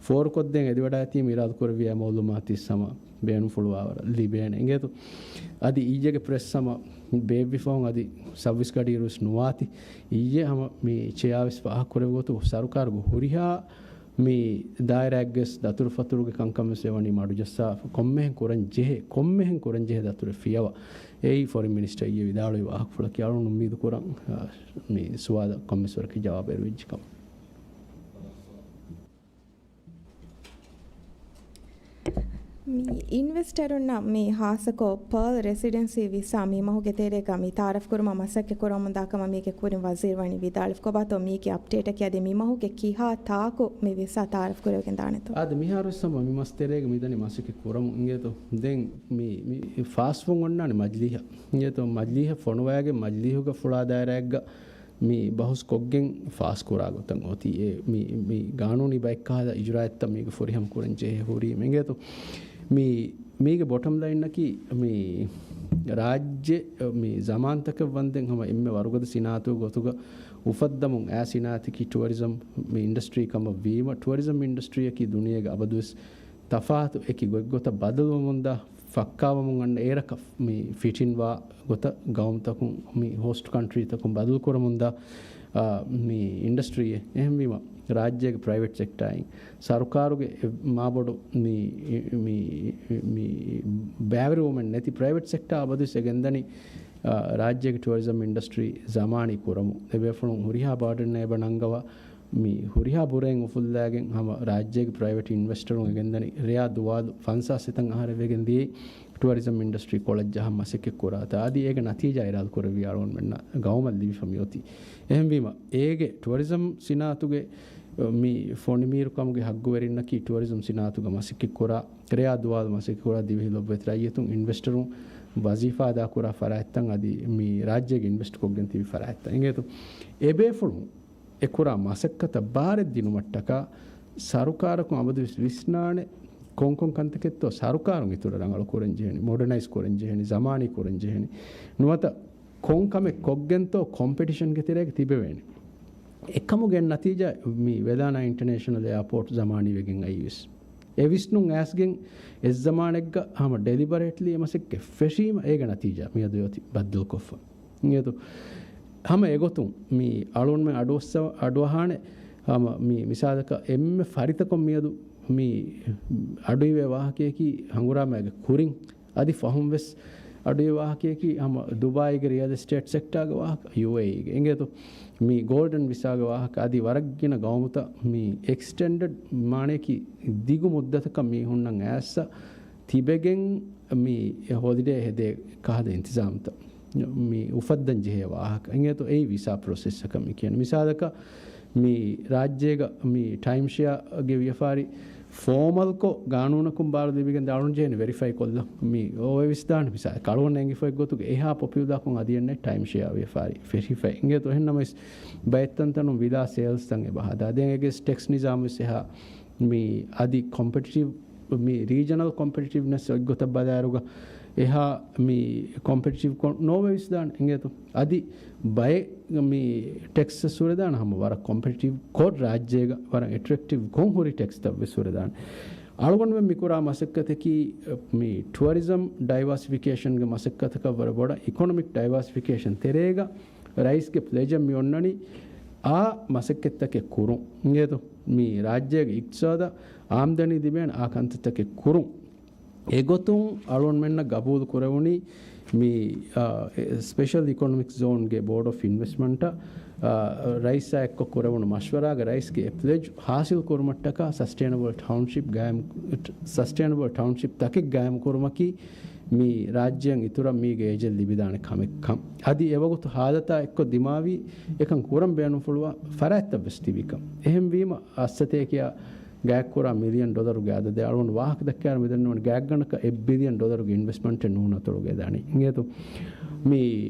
ފޯރުކޮށްދޭން އެދިވަޑައިތީ މި އިރާދަކުރެއްވިއްޔާ މައުލޫމާތު ހަމަ ބޭނުންފުޅުވާވަރަށް ލިބޭނެ. އިނގޭތޯ؟ އަދި އިއްޔެގެ ޕްރެސް ހަމަ ބޭއްވިފަހުން އަދި ސައުވީސް ގަޑިއިރު ވެސް ނުވާތީ. އިއްޔެ ހަމަ މި ޗެއާ ވެސް ފާހަގަކުރެއްވި ގޮތުން ސަރުކާރުގެ ހުރިހާ މި ދާއިރާއެއްގެ ވެސް ދަތުރުފަތުރުގެ ކަންކަން ވެސް އެވަނީ މަޑުޖައްސާފަ. ކޮންމެހެން ކުރަން ޖެހޭ، ކޮންމެހެން ކުރަން ޖެހޭ ދަތުރެއް ފިޔަވާ. އެއީ ފޮރިން މިނިސްޓަރ އިއްޔެ ވިދާޅުވި ވާހަކަފުޅަކީ. އަޅުގަނޑު އުއްމީދު ކުރަން، އާ، މި ސުވާލަށް ކޮންމެސްވަރަކަށް ޖަވާބު އެރުވެއްޖެ ކަމަށް. މި އިންވެސްޓަރުންނަށް މި ހާއްސަކޮށް ޕާލް ރެސިޑެންސީ ވިސާ މި މަހުގެ ތެރޭގަ މި ތައާރަފް ކުރުމަށް މަސައްކަތް ކުރަމުންދާ ކަމަށް މީގެ ކުރިން ވަޒީރު ވަނީ ވިދާޅުވި. ކޮބާތޯ މީގެ އަޕްޑޭޓަކީ؟ އަދި މި މަހުގެ ކިހާ ތާކު މި ވިސާ ތައާރަފް ކުރެވިގެން ދާނެތޯ؟ އަދި މިހާރު ވެސް ހަމަ މި މަސް ތެރޭގަ މިދަނީ މަސައްކަތް ކުރަމުން އިނގޭތޯ. ދެން މި، މި ފާސްވުން އޮންނާނެ މަޖިލީހަށް އިނގޭތޯ. މަޖިލީހަށް ފޮނުވައިގެން މަޖިލީހުގަ ފުޅާ ދާއިރާއެއްގަ މި ބަހުސް ކޮށްގެން ފާސް ކުރާ ގޮތަށް އޮތީ. އެ މި، މި ގާނޫނީ ބައެއް ކަހަލަ އިޖުރާއަތްތައް މީގެ ފުރިހަމަ ކުރަން ޖެހޭ ހުރީމަ އިނގޭތޯ. މި، މީގެ ބޮޓަމް ލައިންއަކީ މި ރާއްޖެ މި ޒަމާންތަކެއް ވަންދެން ހަމަ އެންމެ ވަރުގަދަ ސިނާއަތުގެ ގޮތުގަ އުފައްދަމުން އައި ސިނާއަތަކީ ޓުއަރިޒަމް މި އިންޑަސްޓްރީ ކަމަށް ވީމަ، ޓުއަރިޒަމް އިންޑަސްޓްރީއަކީ ދުނިޔޭގެ އަބަދުވެސް ތަފާތު އެކި ގޮތްގޮތަށް ބަދަލުވަމުންދާ، ފައްކާވަމުން އަންނަ އޭރަކަށް މި ފިޓިންވާ ގޮތަށް ގައުމުތަކުން މި ހޯސްޓް ކަންޓްރީތަކުން ބަދަލުކުރަމުންދާ، އާ، މި އިންޑަސްޓްރީއެއް. އެހެންވީމަ، ރާއްޖޭގެ ޕްރައިވެޓް ސެކްޓާއިން ސަރުކާރުގެ އެ، މާބޮޑު މި، މި، މި ބައިވެރިވުމެއް ނެތި ޕްރައިވެޓް ސެކްޓާ އަބަދުވެސް އެ ގެންދަނީ، އާ، ރާއްޖޭގެ ޓުއަރިޒަމް އިންޑަސްޓްރީ ޒަމާނީ ކުރަމުން. އެބޭފުޅުން ހުރިހާ ބާޑަން އެބަ ނަންގަވާ، މި ހުރިހާ ބުރައެއް އުފުއްލައިގެން ހަމަ ރާއްޖޭގެ ޕްރައިވެޓް އިންވެސްޓަރުން އެގެންދަނީ ރެޔާ ދުވާލު ފަންސާސް ސަތޭކަ އަހަރެއް ވެގެން ދިޔައީ ޓުއަރިޒަމް އިންޑަސްޓްރީ ކޮޅަށް ޖަހަން މަސައްކަތް ކުރާތާ. އަދި އޭގެ ނަތީޖާ އިރާދަ ކުރެއްވި އަޅުގަނޑުމެންނަށް ގައުމަށް ލިބިފަ މިއޮތީ. އެހެންވީމަ، އޭގެ ޓުއަރިޒަމް ސިނާއަތުގެ މި ފޮނިމީރުކަމުގެ ހައްގުވެރިންނަކީ ޓުއަރިޒަމް ސިނާއަތުގަ މަސައްކަތް ކުރާ، ރެޔާ ދުވާލު މަސައްކަތް ކުރާ ދިވެހި ލޮބުވެތި ރައްޔިތުން އިންވެސްޓަރުން ވަޒީފާ އަދާ ކުރާ ފަރާތްތައް އަދި މި ރާއްޖޭގެ އިންވެސްޓް ކޮށްގެން ތިބި ފަރާތްތައް އިނގޭތޯ. އެބޭފުޅުން އެ ކުރާ މަސައްކަތަށް ބާރެއް ދިނުމަށްޓަކާ ސަރުކާރަކުން އަބަދުވެސް ވިސްނާނެ ކޮންކޮން ކަންތަކެއްތޯ ސަރުކާރުން އިތުރަށް ރަނގަޅު ކުރަން ޖެހެނީ، މޮޑަނައިޒް ކުރަން ޖެހެނީ، ޒަމާނީ ކުރަން ޖެހެނީ. ނުވަތަ ކޮން ކަމެއް ކޮށްގެންތޯ ކޮމްޕެޓިޝަންގެ ތެރޭގަ ތިބެވޭނެ. އެކަމުގެ ނަތީޖާ މި ވެލާނާ އިންޓަރނޭޝަނަލް އެއާޕޯޓް ޒަމާނީ ވެގެން އައީވެސް. އެ ވިސްނުން އައިސްގެން އެއްޒަމާނެއްގަ ހަމަ ޑެލިބަރޭޓްލީ އެ މަސައްކަތް ފެށީމަ އޭގެ ނަތީޖާ މިއަދު އޮތީ ބައްދަލުކޮށްފަ. އިނގޭތޯ؟ ހަމަ އެގޮތުން މި އަޅުގަނޑުމެން އަޑުއައްސަ-، އަޑުއަހާނެ ހަމަ މި މިސާލަކަށް އެންމެ ފަރިތަކޮށް މިއަދު މި އަޑުއިވޭ ވާހަކަޔަކީ ހަނގުރާމައިގެ ކުރިން އަދި ފަހުން ވެސް އަޑުއިވޭ ވާހަކަޔަކީ ހަމަ ދުބާއީގެ ރިއަލް އެސްޓޭޓް ސެކްޓާގެ ވާހަކަ، ޔޫއޭއީގެ އިނގޭތޯ؟ މި ގޯލްޑަން ވިސާގެ ވާހަކަ އަދި ވަރަށް ގިނަ ގައުމުތައް މި އެކްސްޓެންޑެޑް މާނަޔަކީ ދިގު މުއްދަތަކަށް މީހުންނަށް އައިސް ތިބެގެން މި ހޮލިޑޭ ހެދޭ ކަހަލަ އިންތިޒާމްތައް މި އުފައްދަން ޖެހޭ ވާހަކަ އިނގޭތޯ؟ އެއީ ވިސާ ޕްރޮސެސްއަކަށް މި ކިޔަނީ. މިސާލަކަށް މި ރާއްޖޭގަ މި ޓައިމް ޝެއާގެ ވިޔަފާރި ފޯމަލްކޮށް ގާނޫނަކުން ބާރު ލިބިގެން ދާން ޖެހޭނެ ވެރިފައި ކޮށްލަން. މި އޮވެވިސް ދާނެ މިސާ ކަޅުވަން އެނގިފައި ގޮތުގެ އެހާ ޕޮޕިއުލާކޮށް އަދި އެންނެ ޓައިމް ޝެއާ ވިޔަފާރި ފެށިފައި އިނގޭތޯ؟ އެހެންނަމަވެސް ބައެއް ތަންތަނުން ވިލާ ސޭލްސް ތަން އެބަ ހަދާ. ދެން އެގެސް ޓެކްސް ނިޒާމް ވެސް އެހާ މި އަދި ކޮމްޕެޓިޓިވް މި ރީޖަނަލް ކޮމްޕެޓިޓިވްނެސް އޮތްގޮތަށް ބަލާއިރުގަ އެހާ މި ކޮމްޕެޓިޓިވް ކޮށް ނޯވެވިސް ދާނެ އިނގޭތޯ؟ އަދި ބައެއް މި ޓެކްސް ހުރެދާނެ ހަމަ ވަރަށް ކޮމްޕެޓިޓިވް ކޮށް ރާއްޖޭގަ ވަރަށް އެޓްރެކްޓިވް ކޮށް ހުރި ޓެކްސްތައް ވެސް ހުރެދާނެ. އަޅުގަނޑުމެން މިކުރާ މަސައްކަތަކީ، މި ޓުއަރިޒަމް ޑައިވާސިފިކޭޝަންގެ މަސައްކަތަކަށް ވަރަށް ބޮޑަށް. އިކޮނޮމިކް ޑައިވާސިފިކޭޝަން ތެރޭގަ ރައީސްގެ ޕްލެޖަށް މި އޮންނަނީ، އާ މަސައްކަތްތަކެއް ކުރުން. އިނގޭތޯ؟ މި ރާއްޖޭގެ އިޤްތިޞާދަށް އާމްދަނީ ލިބޭނެ އާ ކަންތައްތަކެއް ކުރުން. އެގޮތުން އަޅުގަނޑުމެންނަށް ގަބޫލު ކުރެވުނީ މި، އާ، އެ، ސްޕެޝަލް އިކޮނޮމިކް ޒޯންގެ ބޯޑް އޮފް އިންވެސްޓްމަންޓަށް، އާ، ރައީސާ އެއްކޮށް ކުރެވުނު މަޝްވަރާގަ ރައީސްގެ އެ ޕްލެޖް ހާސިލް ކުރުމަށްޓަކާ ސަސްޓެއިނަބަލް ޓައުންޝިޕް ގާއިމް، ސަސްޓެއިނަބަލް ޓައުންޝިޕް ތަކެއް ގާއިމް ކުރުމަކީ މި ރާއްޖޭން އިތުރަށް މީގެ އޭޖެއް ލިބިދާނެ ކަމެއްކަން. އަދި އެވަގުތު ހާލަތާ އެއްކޮށް ދިމާވީ އެކަން ކުރަން ބޭނުންފުޅުވާ ފަރާތްތައް ވެސް ތިބިކަން. އެހެންވީމަ އައްސަތޭކަޔާ ގާތްކުރާ މިލިއަން ޑޮލަރުގެ އަދަދެއް އަޅުގަނޑު ވާހަކަ ދައްކާއިރު މިދަންނަވަނީ ގާތްގަނޑަކަށް އެއް ބިލިއަން ޑޮލަރުގެ އިންވެސްޓްމަންޓެއް ނޫން އަތޮޅުގައި ދާނީ. އިނގޭތޯ؟ މި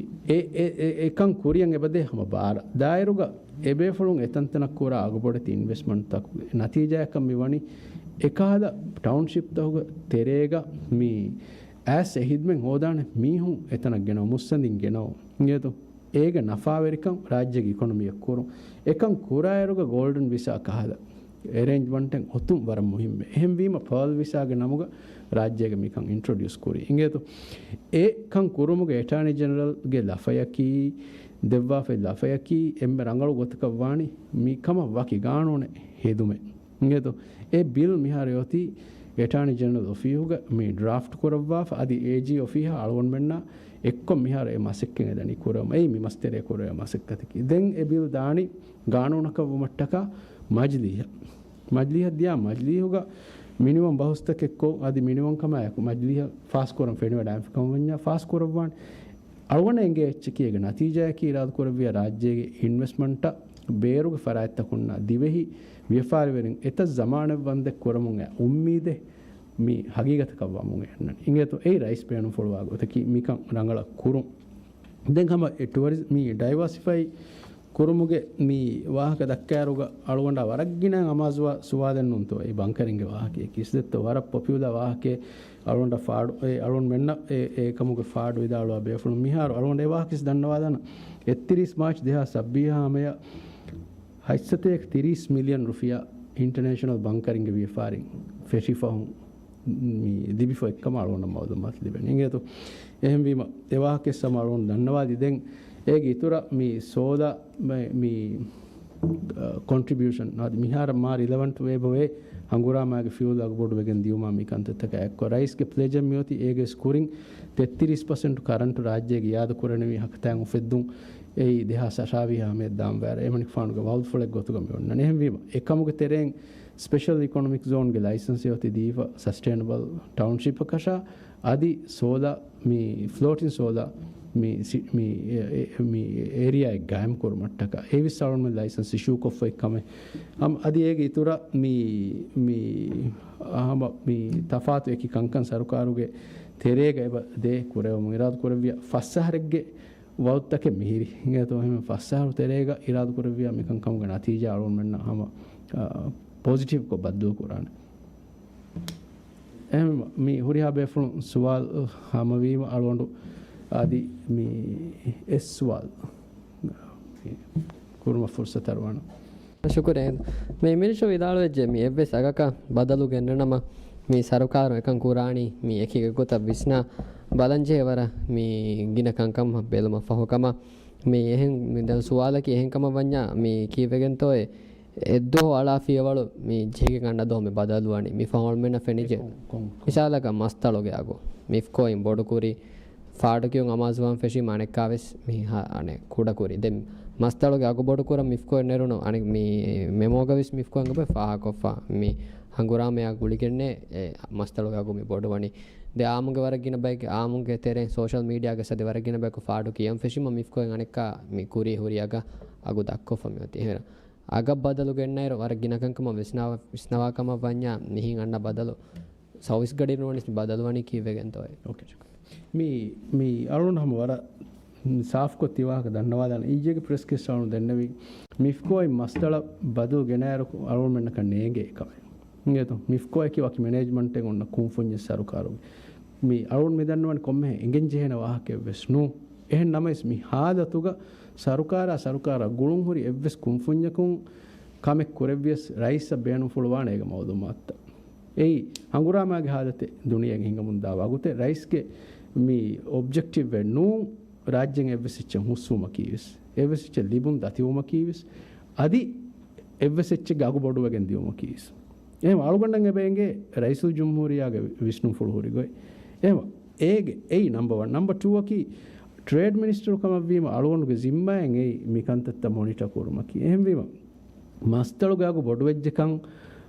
އެ، އެ، އެ، އެކަން ކުރިޔަށް އެބަދޭ ހަމަ ބާރަށް. ދާއިރުގަ އެބޭފުޅުން އެތަންތަނަށް ކުރާ އަގުބޮޑެތި އިންވެސްޓްމަންޓްތަކުގެ ނަތީޖާއަކަށް މިވަނީ އެކަހަލަ ޓައުންޝިޕްތަކުގެ ތެރޭގަ މި އައިސް އެ ހިދްމަތް ހޯދާނެ މީހުން އެތަނަށް ގެނައު، މުއްސަނދިން ގެނައު. އިނގޭތޯ؟ އޭގެ ނަފާވެރިކަން ރާއްޖޭގެ އިކޮނޮމީއަށް ކުރުން. އެކަން ކުރާއިރުގަ ގޯލްޑަން ވިސާ ކަހަލަ އެރޭންޖްމަންޓެއް އޮތުން ވަރަށް މުހިއްމޭ. އެހެންވީމަ ޕާލް ވިސާގެ ނަމުގަ ރާއްޖޭގަ މިކަން އިންޓްރޮޑިއުސް ކުރީ. އިނގޭތޯ؟ އެ ކަން ކުރުމުގެ އެޓާނީ ޖެނެރަލްގެ ލަފަޔަކީ، ދެއްވާފައި ލަފަޔަކީ އެންމެ ރަނގަޅު ގޮތަކަށް ވާނީ މި ކަމަށް ވަކި ގާނޫނެއް ހެދުމެއް. އިނގޭތޯ؟ އެ ބިލް މިހާރު އޮތީ އެޓާނީ ޖެނެރަލް އޮފީހުގަ މި ޑްރާފްޓް ކުރައްވާފަ، އަދި އޭޖީ އޮފީހާ އަޅުގަނޑުމެންނާ އެއްކޮށް މިހާރު އެ މަސައްކަތް އެދަނީ ކުރެވުމަށް. އެއީ މި މަސްތެރޭ ކުރެވޭ މަސައްކަތަކީ. ދެން އެ ބިލް ދާނީ ގާނޫނަކަށް ވުމަށްޓަކާ މަޖިލީހަށް. މަޖިލީހަށް ދިޔާ މަޖިލީހުގަ މިނިވަން ބަހުސްތަކެއްކޮށް، އަދި މިނިވަން ކަމާއެކު މަޖިލީހަށް ފާސްކުރަން ފެނިވަޑާއިފި ކަމަށް ވަންޏާ ފާސް ކުރައްވާނެ. އަޅުގަނޑަށް އެނގޭ އެއްޗަކީ އޭގެ ނަތީޖާއަކީ އިރާދަކުރެއްވިޔާ ރާއްޖޭގެ އިންވެސްޓްމަންޓަށް ބޭރުގެ ފަރާތްތަކުންނާ ދިވެހި ވިޔަފާރިވެރިން އެތައް ޒަމާނެއް ވަންދެއް ކުރަމުން އެ އުއްމީދެއް މި ހަގީގަތަކަށް ވަމުން އެ އަންނަނީ. އިނގޭތޯ؟ އެއީ ރައީސް ބޭނުންފުޅުވާ ގޮތަކީ މިކަން ރަނގަޅަށް ކުރުން. ދެން ހަމަ އެ ޓުއަރިޒް މި ޑައިވާސިފައި ކުރުމުގެ މި ވާހަކަ ދައްކާއިރުގަ އަޅުގަނޑާ ވަރަށް ގިނަ އަމާޒުވާ ސުވާލެއް ނޫންތޯ އެ ބަންކަރިންގެ ވާހަކައެއް ކިސްދެއްތޯ؟ ވަރަށް ޕޮޕިއުލާ ވާހަކައެއް. އަޅުގަނޑަށް ފާޑު، އެ އަޅުގަނޑުމެންނަށް އެ، އެކަމުގެ ފާޑު ވިދާޅުވާ ބޭފުޅުން މިހާރު އަޅުގަނޑު އެ ވާހަކަ ވެސް ދަންނަވާލާނަން. އެއްތިރީސް މާޗް ދެހާސް ސައްބީސް ހަމަޔަށް ހަތްސަތޭކަ ތިރީސް މިލިއަން ރުފިޔާ އިންޓަނޭޝަނަލް ބަންކަރިންގެ ވިޔަފާރިން ފެށިފަހުން މި ލިބިފަ އެއްކަމަށް އަޅުގަނޑަށް މައުލޫމާތު ލިބެނީ. އިނގޭތޯ؟ އެހެންވީމަ، އެ ވާހަކަ ވެސް ހަމަ އަޅުގަނޑު ދަންނަވާލީ. ދެން އޭގެ އިތުރަށް މި ސޯލާ މި، މި، އަ، ކޮންޓްރިބިއުޝަން އަދި މިހާރަށް މާ ރިލަވަންޓް ވޭ ބޮވޭ ހަނގުރާމާގެ ފިއުލް އަގުބޮޑުވެގެން ދިޔުމާ މި ކަންތައްތަކާ އެއްކޮށް، ރައީސްގެ ޕްލެޖަށް މިއޮތީ އޭގެ ވެސް ކުރިން ތެއްތިރީސް ޕަސެންޓް ކަރަންޓު ރާއްޖޭގެ އިއާދަ ކުރަނިވި ހަކަތާއެއް އުފެއްދުން. އެއީ ދެހާސް އަށާވީހާ ހަމަޔަށް ދާން ވާއިރަށް އެމަނިކުފާނުގެ ވައުދުފުޅެއް ގޮތުގަ މި އޮންނަނީ. އެހެންވީމަ، އެކަމުގެ ތެރެއިން ސްޕެޝަލް އިކޮނޮމިކް ޒޯންގެ ލައިސަންސެއް އޮތީ ދީފަ ސަސްޓެއިނަބަލް ޓައުންޝިޕަކަށާ، އަދި ސޯލާ، މި ފްލޯޓިން ސޯލާ، މި ސި-، މި އެ-، އެ-، މި އޭރިއާއެއް ގާއިމް ކުރުމަށްޓަކާ އެވިސް އަޅުގަނޑުމެން ލައިސަންސް އިޝޫކޮށްފައި ކަމެއް. ހަމަ އަދި އޭގެ އިތުރަށް މި، މި ހަމަ މި ތަފާތު އެކި ކަންކަން ސަރުކާރުގެ ތެރޭގަ އެބަ ދޭ ކުރެވެމުން އިރާދަ ކުރެއްވިޔާ ފަސް އަހަރެއްގެ ވައުދުތަކެއް މިހިރީ. އިނގޭތޯ؟ އެހެން ފަސް އަހަރު ތެރޭގަ އިރާދަ ކުރެއްވިޔާ މިކަންކަމުގެ ނަތީޖާ އަޅުގަނޑުމެންނަށް ހަމަ، އާ، ޕޮޒިޓިވްކޮށް ބައްދަލު ކުރާނެ. އެހެން މި ހުރިހާ ބޭފުޅުން ސުވާލު ހަމަވީމަ އަޅުގަނޑު އަދި މި އެއް ސުވާލު ކުރުމަށް ފުރުސަތު އަރުވާނަން. ޝުކުރެއް. މި މިނިސްޓަރ ވިދާޅުވެއްޖެ މި އެއްވެސް އަގަކަށް ބަދަލު ގެންނަނަމަ މި ސަރުކާރު އެކަން ކުރާނީ މި އެކި ގޮތަށް ވިސްނާ ބަލަންޖެހޭ ވަރަށް މި ގިނަ ކަންކަމަށް ބެލުމަށް ފަހު ކަމަށް މި އެހެން މި ދެން ސުވާލަކީ އެހެން ކަމަށް ވަންޏާ މި ކީއްވެގެންތޯއޭ އެއްދުވަހު އަޅާ ފިޔަވަޅު މި ޖެހިގެން އަންނަ ދުވަހު މި ބަދަލުވަނީ. މި ފަހުން މެންނަށް ފެނިޖެ. ކޮން، ކޮން، ކޮން؟ މިސާލަކަށް މަސްތަޅުގެ އަގު. މިފްކޯއިން ބޮޑުކުރި ފާޑު ކިޔުން އަމާޒުވާން ފެށީމަ އަނެއްކާވެސް މި ހަ-، އަނެއް ކުޑަކުރި. ދެން މަސްތަޅުގެ އަގު ބޮޑުކުރަން މިފްކޯއިން ނެރުނު އަނެއް މި މެމޯގަ ވެސް މިފްކޯއިން އެބަ ފާހަގަކޮށްފަ. މި ހަނގުރާމަޔާ ގުޅިގެންނޭ އެ މަސްތަޅުގެ އަގު މި ބޮޑުވަނީ. ދެން އާއްމުގެ ވަރަށް ގިނަ ބައެއްގެ އާއްމުގެ ތެރެއިން ސޯޝަލް މީޑިއާގަ ސަދި ވަރަށް ގިނަ ބަޔަކު ފާޑު ކިޔަން ފެށީމަ މިފްކޯއިން އަނެއްކާ މި ކުރީ ހުރި އަގަށް އަގު ދައްކޮށްފަ މިއޮތީ. އެހެން އަގަށް ބަދަލު ގެންނައިރު ވަރަށް ގިނަ ކަންކަމަށް ވިސްނާ-، ވިސްނަވާ ކަމަށް ވަންޏާ މިހިން އަންނަ ބަދަލު ސައުވީސް ގަޑިއިރު ވަނީސް ބަދަލުވަނީ ކީއްވެގެންތޯއޭ؟ އޯކޭ. މި، މި އަޅުން ހަމަ ވަރަށް ސާފްކޮށް ތި ވާހަކަ ދަންނަވާލާނަން. އިއްޔެގެ ޕްރެސް ކިޔަސް އަޅުން ދެންނެވި މިފްކޯއިން މަސްތަޅަ ބަދަލު ގެނައިރު އަޅުންމެންނަކަށް ނޭނގޭ ކަމެއް. އިނގޭތޯ؟ މިފްކޯއަކީ ވަކި މެނޭޖްމަންޓެއް އޮންނަ ކުންފުންޏެއް ސަރުކާރުގެ. މި އަޅުން މި ދަންނަވަން ކޮންމެހެން އެނގެން ޖެހޭނެ ވާހަކައެއް ވެސް ނޫން. އެހެން ނަމަވެސް މި ހާލަތުގަ ސަރުކާރާ ސަރުކާރާ ގުޅުންހުރި އެއްވެސް ކުންފުންޏަކުން ކަމެއް ކުރެއްވިޔަސް ރައީސަށް ބޭނުންފުޅުވާނެ އޭގެ މައުލޫމާތުތައް. އެއީ ހަނގުރާމާގެ ހާލަތެއް ދުނިޔޭގެ ހިނގަމުންދާ ވަގުތެއް. ރައީސްގެ މި އޮބްޖެކްޓިވްއެއް ނޫން ރާއްޖޭން އެއްވެސް އެއްޗެއް ހުސްވުމަކީވެސް، އެއްވެސް އެއްޗެއް ލިބުން ދަތިވުމަކީވެސް، އަދި އެއްވެސް އެއްޗެއްގެ އަގު ބޮޑުވެގެން ދިޔުމަކީވެސް. އެހެން އަޅުގަނޑަށް އެބަ އެނގޭ ރައީސުލްޖުމްހޫރިއްޔާގެ ވިސްނުންފުޅު ހުރި ގޮތް. އެހެން އޭގެ އެއީ ނަމްބަ ވަން. ނަމްބަ ޓޫއަކީ، ޓްރޭޑް މިނިސްޓަރު ކަމަށްވީމަ އަޅުގަނޑުގެ ޒިންމާއެއް އެއީ މި ކަންތައްތައް މޮނިޓަ ކުރުމަކީ. އެހެންވީމަ، މަސްތަޅުގެ އަގު ބޮޑުވެއްޖެކަން،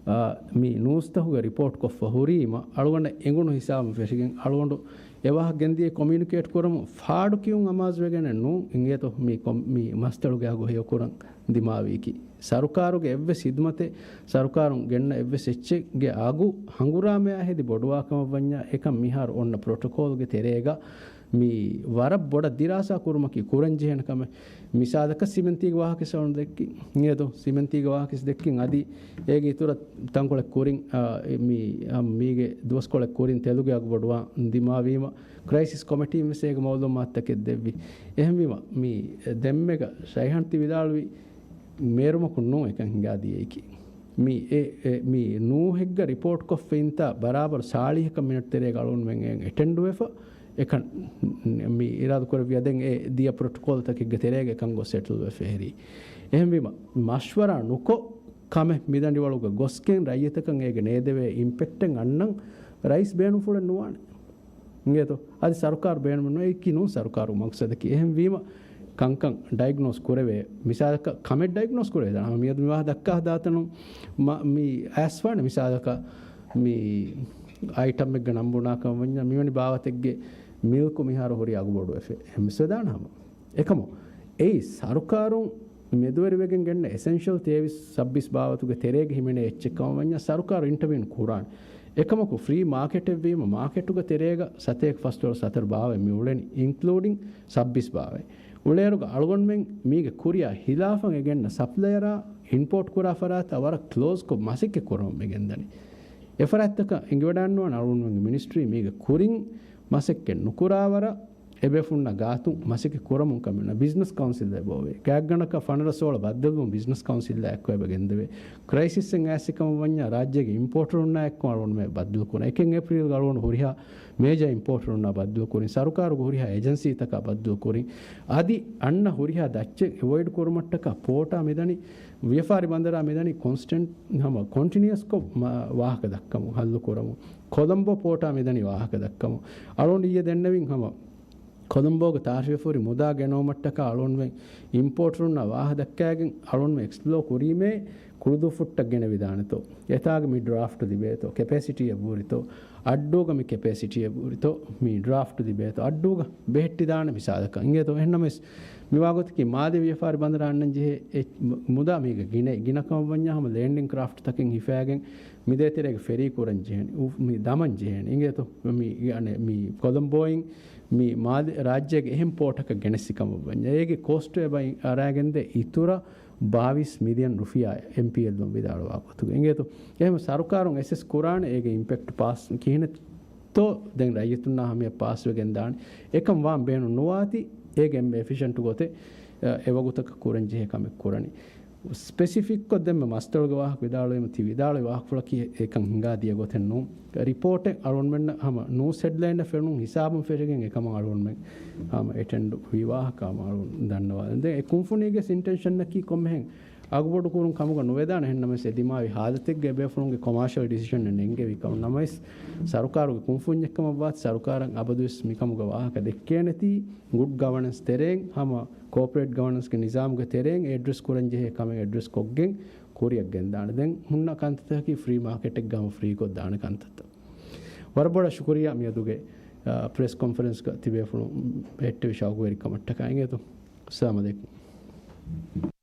އާ، މި ނޫސްތަކުގަ ރިޕޯޓް ކޮށްފަ ހުރީމަ، އަޅުގަނޑަށް އެނގުނު ހިސާބުން ފެށިގެން އަޅުގަނޑު އެ ވާހަކަ ގެންދިޔަ ކޮމިއުނިކޭޓް ކުރަމުން ފާޑު ކިޔުން އަމާޒުވެގެނެއް ނޫން. އިނގޭތޯ މި ކޮ-، މި މަސްތަޅުގެ އަގު ހެޔޮކުރަން ދިމާވީކީ. ސަރުކާރުގެ އެއްވެސް ހިދުމަތެއް، ސަރުކާރުން ގެންނަ އެއްވެސް އެއްޗެއްގެ އަގު ހަނގުރާމަޔާ ހެދި ބޮޑުވާކަމަށްވަންޏާ، އެކަން މިހާރު އޮންނަ ޕްރޮޓޮކޯލްގެ ތެރޭގަ މި ވަރަށް ބޮޑަށް ދިރާސާ ކުރުމަކީ ކުރަން ޖެހޭނެ ކަމެއް. މިސާލަކަށް ސިމެންތީގެ ވާހަކަ ސައުން ދެއްކި، އިނގޭތޯ؟ ސިމެންތީގެ ވާހަކަ ދެއްކިން އަދި އޭގެ އިތުރަށް ތަންކޮޅެއް ކުރިން، އާ، މި، އާ، މީގެ ދުވަސްކޮޅެއް ކުރިން ތެލުގެ އަގު ބޮޑުވާ ދިމާވީމަ، ކްރައިސިސް ކޮމިޓީން ވެސް އޭގެ މައުލޫމާތުތަކެއް ދެއްވި. އެހެންވީމަ، މި ދެންމެގަ ޝައިހާން ތި ވިދާޅުވި މޭރުމަކުން ނޫން އެކަން ހިނގާދިޔައީކީ. މި އެ، އެ، މި ނޫހެއްގަ ރިޕޯޓްކޮށްފައިންތާ ބަރާބަރު ސާޅީހަކަށް މިނެޓް ތެރޭގަ އަޅުގަނޑުމެން އެ އެޓެންޑުވެފަ، އެކަން މި އިރާދަ ކުރެއްވިޔާ ދެން އެ ދިޔަ ޕްރޮޓޮކޯލްތަކެއްގެ ތެރޭގަ އެކަން ގޮސް ސެޓްލްވެފަ ހެރީ. އެހެންވީމަ، މަޝްވަރާ ނުކޮށް ކަމެއް މިދަނޑިވަޅުގަ ގޮސްގެން ރައްޔިތަކަށް އޭގެ ނޭދެވޭ އިމްޕެކްޓެއް އަންނަން ރައީސް ބޭނުންފުޅެއް ނުވާނެ. އިނގޭތޯ؟ އަދި ސަރުކާރު ބޭނުމެއް ނުވޭ، އެކީ ނޫން ސަރުކާރު މަގްސަދަކީ. އެހެންވީމަ، ކަންކަން ޑައިގްނޯސް ކުރެވޭ، މިސާލަކަށް ކަމެއް ޑައިގްނޯސް ކުރެވޭ. ދާނަ މިއަދު މި ވާހަކަ ދައްކާ ދާތަނު މަ-، މި އައިސްފާނެ މިސާލަކަށް މި އައިޓަމެއްގެ ނަން ބުނާކަމަށް ވަންޏާ، މިވެނި ބާވަތެއްގެ މިލްކު މިހާރު ހުރި އަގު ބޮޑުވެފަ. އެހެން ވެސް ވެދާނެ ހަމަ. އެކަމު، އެއީ ސަރުކާރުން މެދުވެރިވެގެން ގެންނަ އެސެންޝަލް ތޭވީސް ސައްބީސް ބާވަތުގެ ތެރޭގަ ހިމެނޭ އެއްޗެއް ކަމަށް ވަންޏާ، ސަރުކާރު އިންޓަވީން ކުރާނެ. އެކަމަކު، ފްރީ މާކެޓެއް ވީމަ، މާކެޓުގެ ތެރޭގަ ސަތޭކަ ފަސް ޑޮލަރު ސަތަރު ބާވަތް މި އުޅެނީ، އިންކްލޫޑިން ސައްބީސް ބާވަތް. އުޅޭއިރުގަ އަޅުގަނޑުމެން މީގެ ކުރިއާ ހިލާފަށް އެ ގެންނަ ސަޕްލަޔަރާ އިމްޕޯޓް ކުރާ ފަރާތާ ވަރަށް ކްލޯޒްކޮށް މަސައްކަތް ކުރަމުން މި ގެންދަނީ. އެ ފަރާތްތަކަށް އެނގިވަޑާންނުވާނެ އަޅުގަނޑުމެންގެ މިނިސްޓްރީ މީގެ ކުރިން މަސައްކަތް ނުކުރާ ވަރަށް އެބޭފުޅުންނާ ގާތުން މަސައްކަތް ކުރަމުން ކަމެއް ނުވާ. ބިޒްނަސް ކައުންސިލް އެބައޮވޭ. ގާތްގަނޑަކަށް ފަނަރަ ސޯޅަ ބައްދަލުވުން ބިޒްނަސް ކައުންސިލްއާ އެއްކޮށް އެބަ ގެންދެވޭ. ކްރައިސިސްއެއް އައިސް ކަމަށް ވަންޏާ، ރާއްޖޭގެ އިމްޕޯޓަރުންނާ އެއްކޮށް އަޅުގަނޑުމެން ބައްދަލު ކުރަން. އެކެއް އޭޕްރީލްގަ އަޅުގަނޑު ހުރިހާ މޭޖާ އިމްޕޯޓަރުންނާ ބައްދަލު ކުރިން. ސަރުކާރުގެ ހުރިހާ އޭޖެންސީތަކާ ބައްދަލު ކުރިން. އަދި އަންނަ ހުރިހާ ދައްޗެއް އެވޮއިޑް ކުރުމަށްޓަކާ ޕޯޓާ މިދަނީ، ވިޔަފާރި ބަނދަރާ މިދަނީ ކޮންސްޓެންޓް ހަމަ ކޮންޓިނިއަސްކޮށް މަ-، ވާހަކަ ދައްކަމުން، ހައްލު ކުރަމުން. ކޮލަމްބޯ ޕޯޓާ މިދަނީ ވާހަކަ ދައްކަމުން. އަޅުގަނޑު އިއްޔެ ދެންނެވިން ހަމަ ކޮލަމްބޯގެ ތާރިފް ހުރި މުދާ ގެނައުމަށްޓަކާ އަޅުގަނޑުމެން އިމްޕޯޓަރުންނާ ވާހަކަ ދައްކައިގެން އަޅުގަނޑުމެން އެކްސްޕްލޯ ކުރީމޭ ކުޅުދުއްފުށްޓަށް ގެނެވިދާނެތޯ. އެތާގަ މި ޑްރާފްޓް ލިބޭތޯ، ކެޕޭސިޓީއެއް ވޫރިތޯ، އައްޑޫގަ މި ކެޕޭސިޓީއެއް ވޫރިތޯ، މި ޑްރާފްޓް ލިބޭތޯ، އައްޑޫގަ ބެހެއްޓިދާނެ މިސާލަކަށް. އިނގޭތޯ، އެހެންނަމަވެސް މި ވާގޮތަކީ މާލޭ ވިޔަފާރި ބަނދަރަށް އަންނަން ޖެހޭ އެ މު-، މުދާ މީގަ ގިނަ، ގިނަ ކަމަށް ވަންޏާ ހަމަ ލޭންޑިން ކްރާފްޓް ތަކެއް ހިފައިގެން މި ދޭތެރޭގަ ފެރީ ކުރަން ޖެހޭނެ، އު-، މި ދަމަން ޖެހޭނެ. އިނގޭތޯ، މި، އަނެ، މި ކޮލަމްބޯއިން މި މާލެ-، ރާއްޖޭގެ އެހެން ޕޯޓަކަށް ގެނެއްސި ކަމަށް ވަންޏާ، އޭގެ ކޯސްޓު އެބަ އަރާގެންދޭ އިތުރަށް ބާވީސް މިލިއަން ރުފިޔާ އެމްޕީއެލްއުން ވިދާޅުވާ ގޮތުގަ. އިނގޭތޯ، އެހެން ސަރުކާރުން އެސެސް ކުރާނެ އޭގެ އިމްޕެކްޓް ޕާސް ކިހިނެއްތޯ ދެން ރައްޔިތުންނާ ހަމަޔަށް ޕާސްވެގެން ދާނެ. އެކަން ވާން ބޭނުން ނުވާތީ، އޭގެ އެންމެ އެފިޝަންޓް ގޮތެއް، އެ، އެވަގުތަކަށް ކުރަން ޖެހޭ ކަމެއް ކުރަނީ. ސްޕެސިފިކްކޮށް ދެންމެ މަސްތަޅުގެ ވާހަކަ ވިދާޅުވީމަ، ތި ވިދާޅުވި ވާހަކަފުޅަކީ އެކަން ހިނގާ ދިޔަ ގޮތެއް ނޫން. ރިޕޯޓެއް އަޅުގަނޑުމެންނަށް ހަމަ ނޫސް ހެޑްލައިންއަށް ފެނުނު ހިސާބުން ފެށިގެން އެކަމަށް އަޅުގަނޑުމެން ހަމަ އެޓެންޑް ވީ ވާހަކަ ހަމަ އަޅުގަނޑު ދަންނަވާލަން. ދެން އެ ކުންފުނީގެ އިންޓެންޝަންއަކީ ކޮންމެހެން އަގުބޮޑު ކުރުން ކަމުގަ ނުވެދާނެ. އެހެންނަމަވެސް އެ ދިމާވި ހާލަތެއްގަ އެބޭފުޅުންގެ ކޮމާޝަލް ޑިސިޝަނެއް ނެންގެވި ކަމަށް. ނަމަވެސް ސަރުކާރުގެ ކުންފުންޏެއް ކަމަށްވާތީ ސަރުކާރަށް އަބަދުވެސް މިކަމުގަ ވާހަކަ ދެއްކޭނެތީ، ގުޑް ގަވަނަންސް ތެރެއިން ހަމަ ކޯޕަރޭޓް ގަވަނަންސްގެ ނިޒާމުގެ ތެރެއިން އެ އެޑްރެސް ކުރަން ޖެހޭ ކަމެއް އެޑްރެސް ކޮށްގެން ކުރިއަށް ގެންދާނެ. ދެން ހުންނަ ކަންތައްތަކަކީ ފްރީ މާކެޓެއްގަ ހަމަ ފްރީކޮށް ދާނެ ކަންތައްތައް. ވަރަށް ބޮޑަށް ޝުކުރިއްޔާ މިއަދުގެ، އަ، ޕްރެސް ކޮންފަރެންސްގަ ތިބޭފުޅުން ބެހެއްޓެވި ޝައުގުވެރިކަމަށްޓަކާ. އިނގޭތޯ. އައްސަލާމު ޢަލައިކުމް.